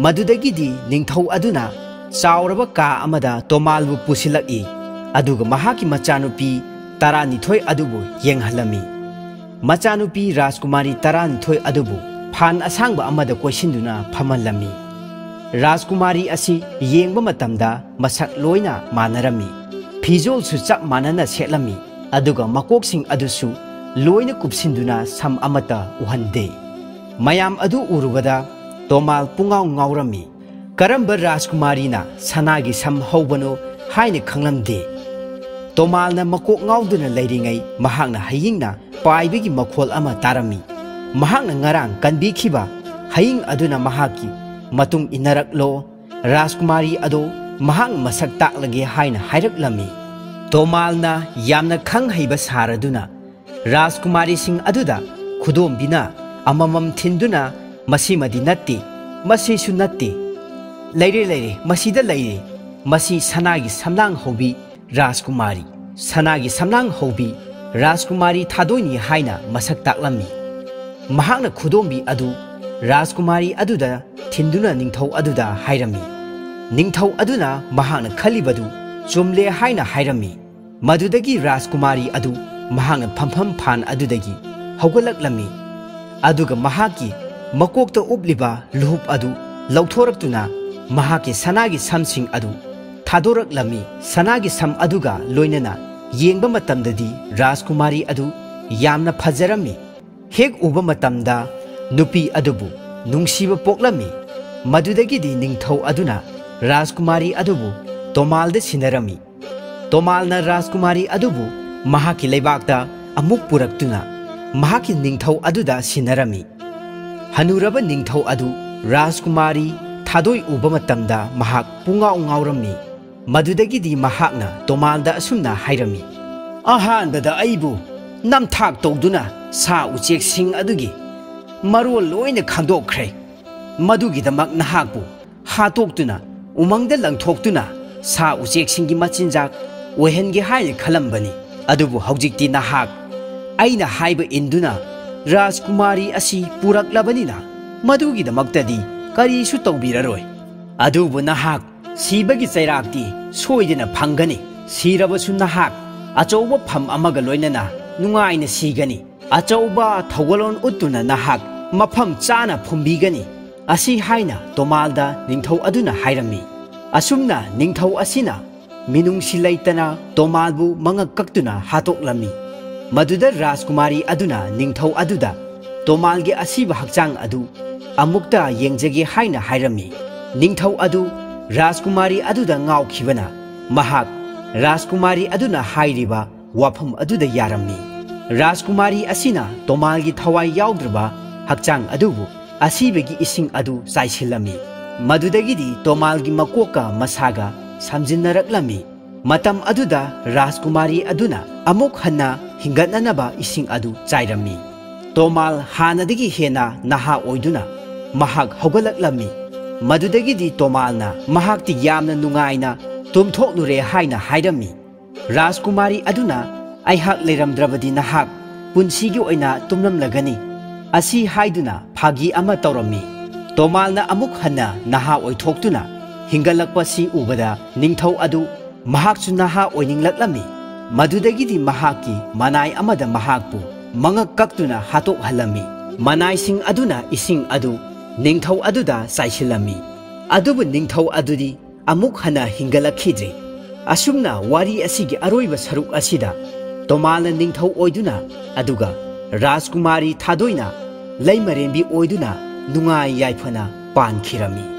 ꯃꯗꯨꯗꯒꯤꯗꯤ ꯅꯤꯡꯊꯧ ꯑꯗꯨꯅ ꯆꯥꯎꯔꯕ ꯀꯥ ꯑꯃꯗ ꯇꯣꯃꯥꯜꯕꯨ ꯄꯨꯁꯤꯜꯂꯛꯏ, ꯑꯗꯨꯒ ꯃꯍꯥꯛꯀꯤ ꯃꯆꯥꯅꯨꯄꯤ ꯇꯔꯥꯅꯤꯊꯣꯏ ꯑꯗꯨꯕꯨ ꯌꯦꯡꯍꯜꯂꯝꯃꯤ꯫ ꯃꯆꯥꯅꯨꯄꯤ ꯔꯥꯖꯀꯨꯃꯥꯔꯤ ꯇꯔꯥꯅꯤꯊꯣꯏ ꯑꯗꯨꯕꯨ ꯐꯥꯟ ꯑꯁꯥꯡꯕ ꯑꯃꯗ ꯀꯣꯏꯁꯤꯟꯗꯨꯅ ꯐꯝꯍꯜꯂꯝꯃꯤ꯫ ꯔꯥꯖꯀꯨꯃꯥꯔꯤ ꯑꯁꯤ ꯌꯦꯡꯕ ꯃꯇꯝꯗ ꯃꯁꯛ ꯂꯣꯏꯅ ꯃꯥꯟꯅꯔꯝꯃꯤ꯫ ꯐꯤꯖꯣꯜꯁꯨ ꯆꯞ ꯃꯥꯟꯅꯅ ꯁꯦꯠꯂꯝꯃꯤ, ꯑꯗꯨꯒ ꯃꯀꯣꯛꯁꯤꯡ ꯑꯗꯨꯁꯨ ꯂꯣꯏꯅ ꯀꯨꯞꯁꯤꯟꯗꯨꯅ ꯁꯝ ꯑꯃꯠꯇ ꯎꯍꯟꯗꯦ꯫ ꯃꯌꯥꯝ ꯑꯗꯨ ꯎꯔꯨꯕꯗ ꯇꯣꯃꯥꯜ ꯄꯨꯡꯉꯥꯎ ꯉꯥꯎꯔꯝꯃꯤ꯫ ꯀꯔꯝꯕ ꯔꯥꯖꯀꯨꯃꯥꯔꯤꯅ ꯁꯅꯥꯒꯤ ꯁꯝ ꯍꯧꯕꯅꯣ ꯍꯥꯏꯅ ꯈꯪꯂꯝꯗꯦ꯫ ꯇꯣꯃꯥꯜꯅ ꯃꯀꯣꯛ ꯉꯥꯎꯗꯨꯅ ꯂꯩꯔꯤꯉꯩ ꯃꯍꯥꯛꯅ ꯍꯌꯤꯡꯅ ꯄꯥꯏꯕꯒꯤ ꯃꯈꯣꯜ ꯑꯃ ꯇꯥꯔꯝꯃꯤ꯫ ꯃꯍꯥꯛꯅ ꯉꯔꯥꯡ ꯀꯟꯕꯤꯈꯤꯕ ꯍꯌꯤꯡ ꯑꯗꯨꯅ ꯃꯍꯥꯛꯀꯤ ꯃꯇꯨꯡ ꯏꯟꯅꯔꯛꯂꯣ, ꯔꯥꯖꯀꯨꯃꯥꯔꯤ ꯑꯗꯣ ꯃꯍꯥꯛ ꯃꯁꯛ ꯇꯥꯛꯂꯒꯦ ꯍꯥꯏꯅ ꯍꯥꯏꯔꯛꯂꯝꯃꯤ꯫ ꯇꯣꯃꯥꯜꯅ ꯌꯥꯝꯅ ꯈꯪ ꯍꯩꯕ ꯁꯥꯔꯗꯨꯅ ꯔꯥꯖꯀꯨꯃꯥꯔꯤꯁꯤꯡ ꯑꯗꯨꯗ ꯈꯨꯗꯣꯝꯕꯤꯅ ꯑꯃꯃꯝ ꯊꯤꯟꯗꯨꯅ, "ꯃꯁꯤꯃꯗꯤ ꯅꯠꯇꯦ, ꯃꯁꯤꯁꯨ ꯅꯠꯇꯦ꯫ ꯂꯩꯔꯦ, ꯂꯩꯔꯦ, ꯃꯁꯤꯗ ꯂꯩꯔꯦ꯫ ꯃꯁꯤ ꯁꯅꯥꯒꯤ ꯁꯝꯂꯥꯡ ꯍꯧꯕꯤ ꯔꯥꯖꯀꯨꯃꯥꯔꯤ, ꯁꯅꯥꯒꯤ ꯁꯝꯂꯥꯡ ꯍꯧꯕꯤ ꯔꯥꯖꯀꯨꯃꯥꯔꯤ ꯊꯥꯗꯣꯏꯅꯤ" ꯍꯥꯏꯅ ꯃꯁꯛ ꯇꯥꯛꯂꯝꯃꯤ꯫ ꯃꯍꯥꯛꯅ ꯈꯨꯗꯣꯝꯕꯤ ꯑꯗꯨ ꯔꯥꯖꯀꯨꯃꯥꯔꯤ ꯑꯗꯨꯗ ꯊꯤꯟꯗꯨꯅ ꯅꯤꯡꯊꯧ ꯑꯗꯨꯗ ꯍꯥꯏꯔꯝꯃꯤ꯫ ꯅꯤꯡꯊꯧ ꯑꯗꯨꯅ ꯃꯍꯥꯛꯅ ꯈꯜꯂꯤꯕꯗꯨ ꯆꯨꯝꯂꯦ ꯍꯥꯏꯅ ꯍꯥꯏꯔꯝꯃꯤ꯫ ꯃꯗꯨꯗꯒꯤ ꯔꯥꯖꯀꯨꯃꯥꯔꯤ ꯑꯗꯨ ꯃꯍꯥꯛꯅ ꯐꯝꯐꯝ ꯐꯥꯟ ꯑꯗꯨꯗꯒꯤ ꯍꯧꯒꯠꯂꯛꯂꯝꯃꯤ, ꯑꯗꯨꯒ ꯃꯍꯥꯛꯀꯤ ꯃꯀꯣꯛꯇ ꯎꯞꯂꯤꯕ ꯂꯨꯍꯨꯞ ꯑꯗꯨ ꯂꯧꯊꯣꯔꯛꯇꯨꯅ ꯃꯍꯥꯛꯀꯤ ꯁꯅꯥꯒꯤ ꯁꯝꯁꯤꯡ ꯑꯗꯨ ꯊꯥꯗꯣꯔꯛꯂꯝꯃꯤ꯫ ꯁꯅꯥꯒꯤ ꯁꯝ ꯑꯗꯨꯒ ꯂꯣꯏꯅꯅ ꯌꯦꯡꯕ ꯃꯇꯝꯗꯗꯤ ꯔꯥꯖꯀꯨꯃꯥꯔꯤ ꯑꯗꯨ ꯌꯥꯝꯅ ꯐꯖꯔꯝꯃꯤ꯫ ꯍꯦꯛ ꯎꯕ ꯃꯇꯝꯗ ꯅꯨꯄꯤ ꯑꯗꯨꯕꯨ ꯅꯨꯡꯁꯤꯕ ꯄꯣꯛꯂꯝꯃꯤ꯫ ꯃꯗꯨꯗꯒꯤꯗꯤ ꯅꯤꯡꯊꯧ ꯑꯗꯨꯅ ꯔꯥꯖꯀꯨꯃꯥꯔꯤ ꯑꯗꯨꯕꯨ ꯇꯣꯃꯥꯜꯗ ꯁꯤꯟꯅꯔꯝꯃꯤ꯫ ꯇꯣꯃꯥꯜꯅ ꯔꯥꯖꯀꯨꯃꯥꯔꯤ ꯑꯗꯨꯕꯨ ꯃꯍꯥꯛꯀꯤ ꯂꯩꯕꯥꯛꯇ ꯑꯃꯨꯛ ꯄꯨꯔꯛꯇꯨꯅ ꯃꯍꯥꯛꯀꯤ ꯅꯤꯡꯊꯧ ꯑꯗꯨꯗ ꯁꯤꯟꯅꯔꯝꯃꯤ꯫ ꯍꯅꯨꯔꯕ ꯅꯤꯡꯊꯧ ꯑꯗꯨ ꯔꯥꯖꯀꯨꯃꯥꯔꯤ ꯊꯥꯗꯣꯏ ꯎꯕ ꯃꯇꯝꯗ ꯃꯍꯥꯛ ꯄꯨꯡꯉꯥꯎ ꯉꯥꯎꯔꯝꯃꯤ꯫ ꯃꯗꯨꯗꯒꯤꯗꯤ ꯃꯍꯥꯛꯅ ꯇꯣꯃꯥꯜꯗ ꯑꯁꯨꯝꯅ ꯍꯥꯏꯔꯝꯃꯤ, "ꯑꯍꯥꯟꯕꯗ ꯑꯩꯕꯨ ꯅꯝꯊꯥꯛ ꯇꯧꯗꯨꯅ ꯁꯥ ꯎꯆꯦꯛꯁꯤꯡ ꯑꯗꯨꯒꯤ ꯃꯔꯣꯜ ꯂꯣꯏꯅ ꯈꯪꯗꯣꯛꯈ꯭ꯔꯦ꯫ ꯃꯗꯨꯒꯤꯗꯃꯛ ꯅꯍꯥꯛꯄꯨ ꯍꯥꯠꯇꯣꯛꯇꯨꯅ ꯎꯃꯪꯗ ꯂꯪꯊꯣꯛꯇꯨꯅ ꯁꯥ ꯎꯆꯦꯛꯁꯤꯡꯒꯤ ꯃꯆꯤꯟꯖꯥꯛ ꯑꯣꯏꯍꯟꯒꯦ ꯍꯥꯏꯅ ꯈꯜꯂꯝꯕꯅꯤ꯫ ꯑꯗꯨꯕꯨ ꯍꯧꯖꯤꯛꯇꯤ ꯅꯍꯥꯛ ꯑꯩꯅ ꯍꯥꯏꯕ ꯏꯟꯗꯨꯅ ꯔꯥꯖꯀꯨꯃꯥꯔꯤ ꯑꯁꯤ ꯄꯨꯔꯛꯂꯕꯅꯤꯅ ꯃꯗꯨꯒꯤꯗꯃꯛꯇꯗꯤ ꯀꯔꯤꯁꯨ ꯇꯧꯕꯤꯔꯔꯣꯏ꯫ ꯑꯗꯨꯕꯨ ꯅꯍꯥꯛ ꯁꯤꯕꯒꯤ ꯆꯩꯔꯥꯛꯇꯤ ꯁꯣꯏꯗꯅ ꯐꯪꯒꯅꯤ꯫ ꯁꯤꯔꯕꯁꯨ ꯅꯍꯥꯛ ꯑꯆꯧꯕ ꯐꯝ ꯑꯃꯒ ꯂꯣꯏꯅꯅ ꯅꯨꯡꯉꯥꯏꯅ ꯁꯤꯒꯅꯤ꯫ ꯑꯆꯧꯕ ꯊꯧꯒꯜꯂꯣꯟ ꯎꯠꯇꯨꯅ ꯅꯍꯥꯛ ꯃꯐꯝ ꯆꯥꯅ ꯐꯨꯝꯕꯤꯒꯅꯤ꯫ ꯑꯁꯤ ꯍꯥꯏꯅ ꯇꯣꯃꯥꯜꯗ ꯅꯤꯡꯊꯧ ꯑꯗꯨꯅ ꯍꯥꯏꯔꯝꯃꯤ꯫ ꯑꯁꯨꯝꯅ ꯅꯤꯡꯊꯧ ꯑꯁꯤꯅ ꯃꯤꯅꯨꯡꯁꯤ ꯂꯩꯇꯅ ꯇꯣꯃꯥꯜꯕꯨ ꯃꯉꯛ ꯀꯛꯇꯨꯅ ꯍꯥꯠꯇꯣꯛꯂꯝꯃꯤ꯫ ꯃꯗꯨꯗ ꯔꯥꯖꯀꯨꯃꯥꯔꯤ ꯑꯗꯨꯅ ꯅꯤꯡꯊꯧ ꯑꯗꯨꯗ ꯇꯣꯃꯥꯜꯒꯤ ꯑꯁꯤꯕ ꯍꯛꯆꯥꯡ ꯑꯗꯨ ꯑꯃꯨꯛꯇ ꯌꯦꯡꯖꯒꯦ ꯍꯥꯏꯅ ꯍꯥꯏꯔꯝꯃꯤ꯫ ꯅꯤꯡꯊꯧ ꯑꯗꯨ ꯔꯥꯖꯀꯨꯃꯥꯔꯤ ꯑꯗꯨꯗ ꯉꯥꯎꯈꯤꯕꯅ ꯃꯍꯥꯛ ꯔꯥꯖꯀꯨꯃꯥꯔꯤ ꯑꯗꯨꯅ ꯍꯥꯏꯔꯤꯕ ꯋꯥꯐꯝ ꯑꯗꯨꯗ ꯌꯥꯔꯝꯃꯤ꯫ ꯔꯥꯖꯀꯨꯃꯥꯔꯤ ꯑꯁꯤꯅ ꯇꯣꯃꯥꯜꯒꯤ ꯊꯋꯥꯏ ꯌꯥꯎꯗ꯭ꯔꯕ ꯍꯛꯆꯥꯡ ꯑꯗꯨꯕꯨ ꯑꯁꯤꯕꯒꯤ ꯏꯁꯤꯡ ꯑꯗꯨ ꯆꯥꯏꯁꯤꯜꯂꯝꯃꯤ꯫ ꯃꯗꯨꯗꯒꯤꯗꯤ ꯇꯣꯃꯥꯜꯒꯤ ꯃꯀꯣꯛꯀ ꯃꯁꯥꯒ ꯁꯝꯖꯤꯟꯅꯔꯛꯂꯝꯃꯤ꯫ ꯃꯇꯝ ꯑꯗꯨꯗ ꯔꯥꯖꯀꯨꯃꯥꯔꯤ ꯑꯗꯨꯅ ꯑꯃꯨꯛ ꯍꯟꯅ ꯍꯤꯡꯒꯠꯅꯅꯕ ꯏꯁꯤꯡ ꯑꯗꯨ ꯆꯥꯏꯔꯝꯃꯤ꯫ ꯇꯣꯃꯥꯜ ꯍꯥꯟꯅꯗꯒꯤ ꯍꯦꯟꯅ ꯅꯍꯥ ꯑꯣꯏꯗꯨꯅ ꯃꯍꯥꯛ ꯍꯧꯒꯠꯂꯛꯂꯝꯃꯤ꯫ ꯃꯗꯨꯗꯒꯤꯗꯤ ꯇꯣꯃꯥꯜꯅ ꯃꯍꯥꯛꯇꯤ ꯌꯥꯝꯅ ꯅꯨꯡꯉꯥꯏꯅ ꯇꯨꯝꯊꯣꯛꯂꯨꯔꯦ ꯍꯥꯏꯅ ꯍꯥꯏꯔꯝꯃꯤ꯫ ꯔꯥꯖꯀꯨꯃꯥꯔꯤ ꯑꯗꯨꯅ, "ꯑꯩꯍꯥꯛ ꯂꯩꯔꯝꯗ꯭ꯔꯕꯗꯤ ꯅꯍꯥꯛ ꯄꯨꯟꯁꯤꯒꯤ ꯑꯣꯏꯅ ꯇꯨꯝꯂꯝꯂꯒꯅꯤ" ꯑꯁꯤ ꯍꯥꯏꯗꯨꯅ ꯐꯥꯒꯤ ꯑꯃ ꯇꯧꯔꯝꯃꯤ꯫ ꯇꯣꯃꯥꯜꯅ ꯑꯃꯨꯛ ꯍꯟꯅ ꯅꯍꯥ ꯑꯣꯏꯊꯣꯛꯇꯨꯅ ꯍꯤꯡꯒꯠꯂꯛꯄꯁꯤ ꯎꯕꯗ ꯅꯤꯡꯊꯧ ꯑꯗꯨ ꯃꯍꯥꯛꯁꯨ ꯅꯍꯥ ꯑꯣꯏꯅꯤꯡꯂꯛꯂꯝꯃꯤ꯫ ꯃꯗꯨꯗꯒꯤꯗꯤ ꯃꯍꯥꯛꯀꯤ ꯃꯅꯥꯏ ꯑꯃꯗ ꯃꯍꯥꯛꯄꯨ ꯃꯉꯛ ꯀꯛꯇꯨꯅ ꯍꯥꯠꯇꯣꯛꯍꯜꯂꯝꯃꯤ꯫ ꯃꯅꯥꯏꯁꯤꯡ ꯑꯗꯨꯅ ꯏꯁꯤꯡ ꯑꯗꯨ ꯅꯤꯡꯊꯧ ꯑꯗꯨꯗ ꯆꯥꯏꯁꯤꯜꯂꯝꯃꯤ꯫ ꯑꯗꯨꯕꯨ ꯅꯤꯡꯊꯧ ꯑꯗꯨꯗꯤ ꯑꯃꯨꯛ ꯍꯟꯅ ꯍꯤꯡꯒꯠꯂꯛꯈꯤꯗ꯭ꯔꯤ꯫ ꯑꯁꯨꯝꯅ ꯋꯥꯔꯤ ꯑꯁꯤꯒꯤ ꯑꯔꯣꯏꯕ ꯁꯔꯨꯛ ꯑꯁꯤꯗ ꯇꯣꯃꯥꯜꯅ ꯅꯤꯡꯊꯧ ꯑꯣꯏꯗꯨꯅ ꯑꯗꯨꯒ ꯔꯥꯖꯀꯨꯃꯥꯔꯤ ꯊꯥꯗꯣꯏꯅ ꯂꯩꯃꯔꯦꯝꯕꯤ ꯑꯣꯏꯗꯨꯅ ꯅꯨꯡꯉꯥꯏ ꯌꯥꯏꯐꯅ ꯄꯥꯟꯈꯤꯔꯝꯃꯤ꯫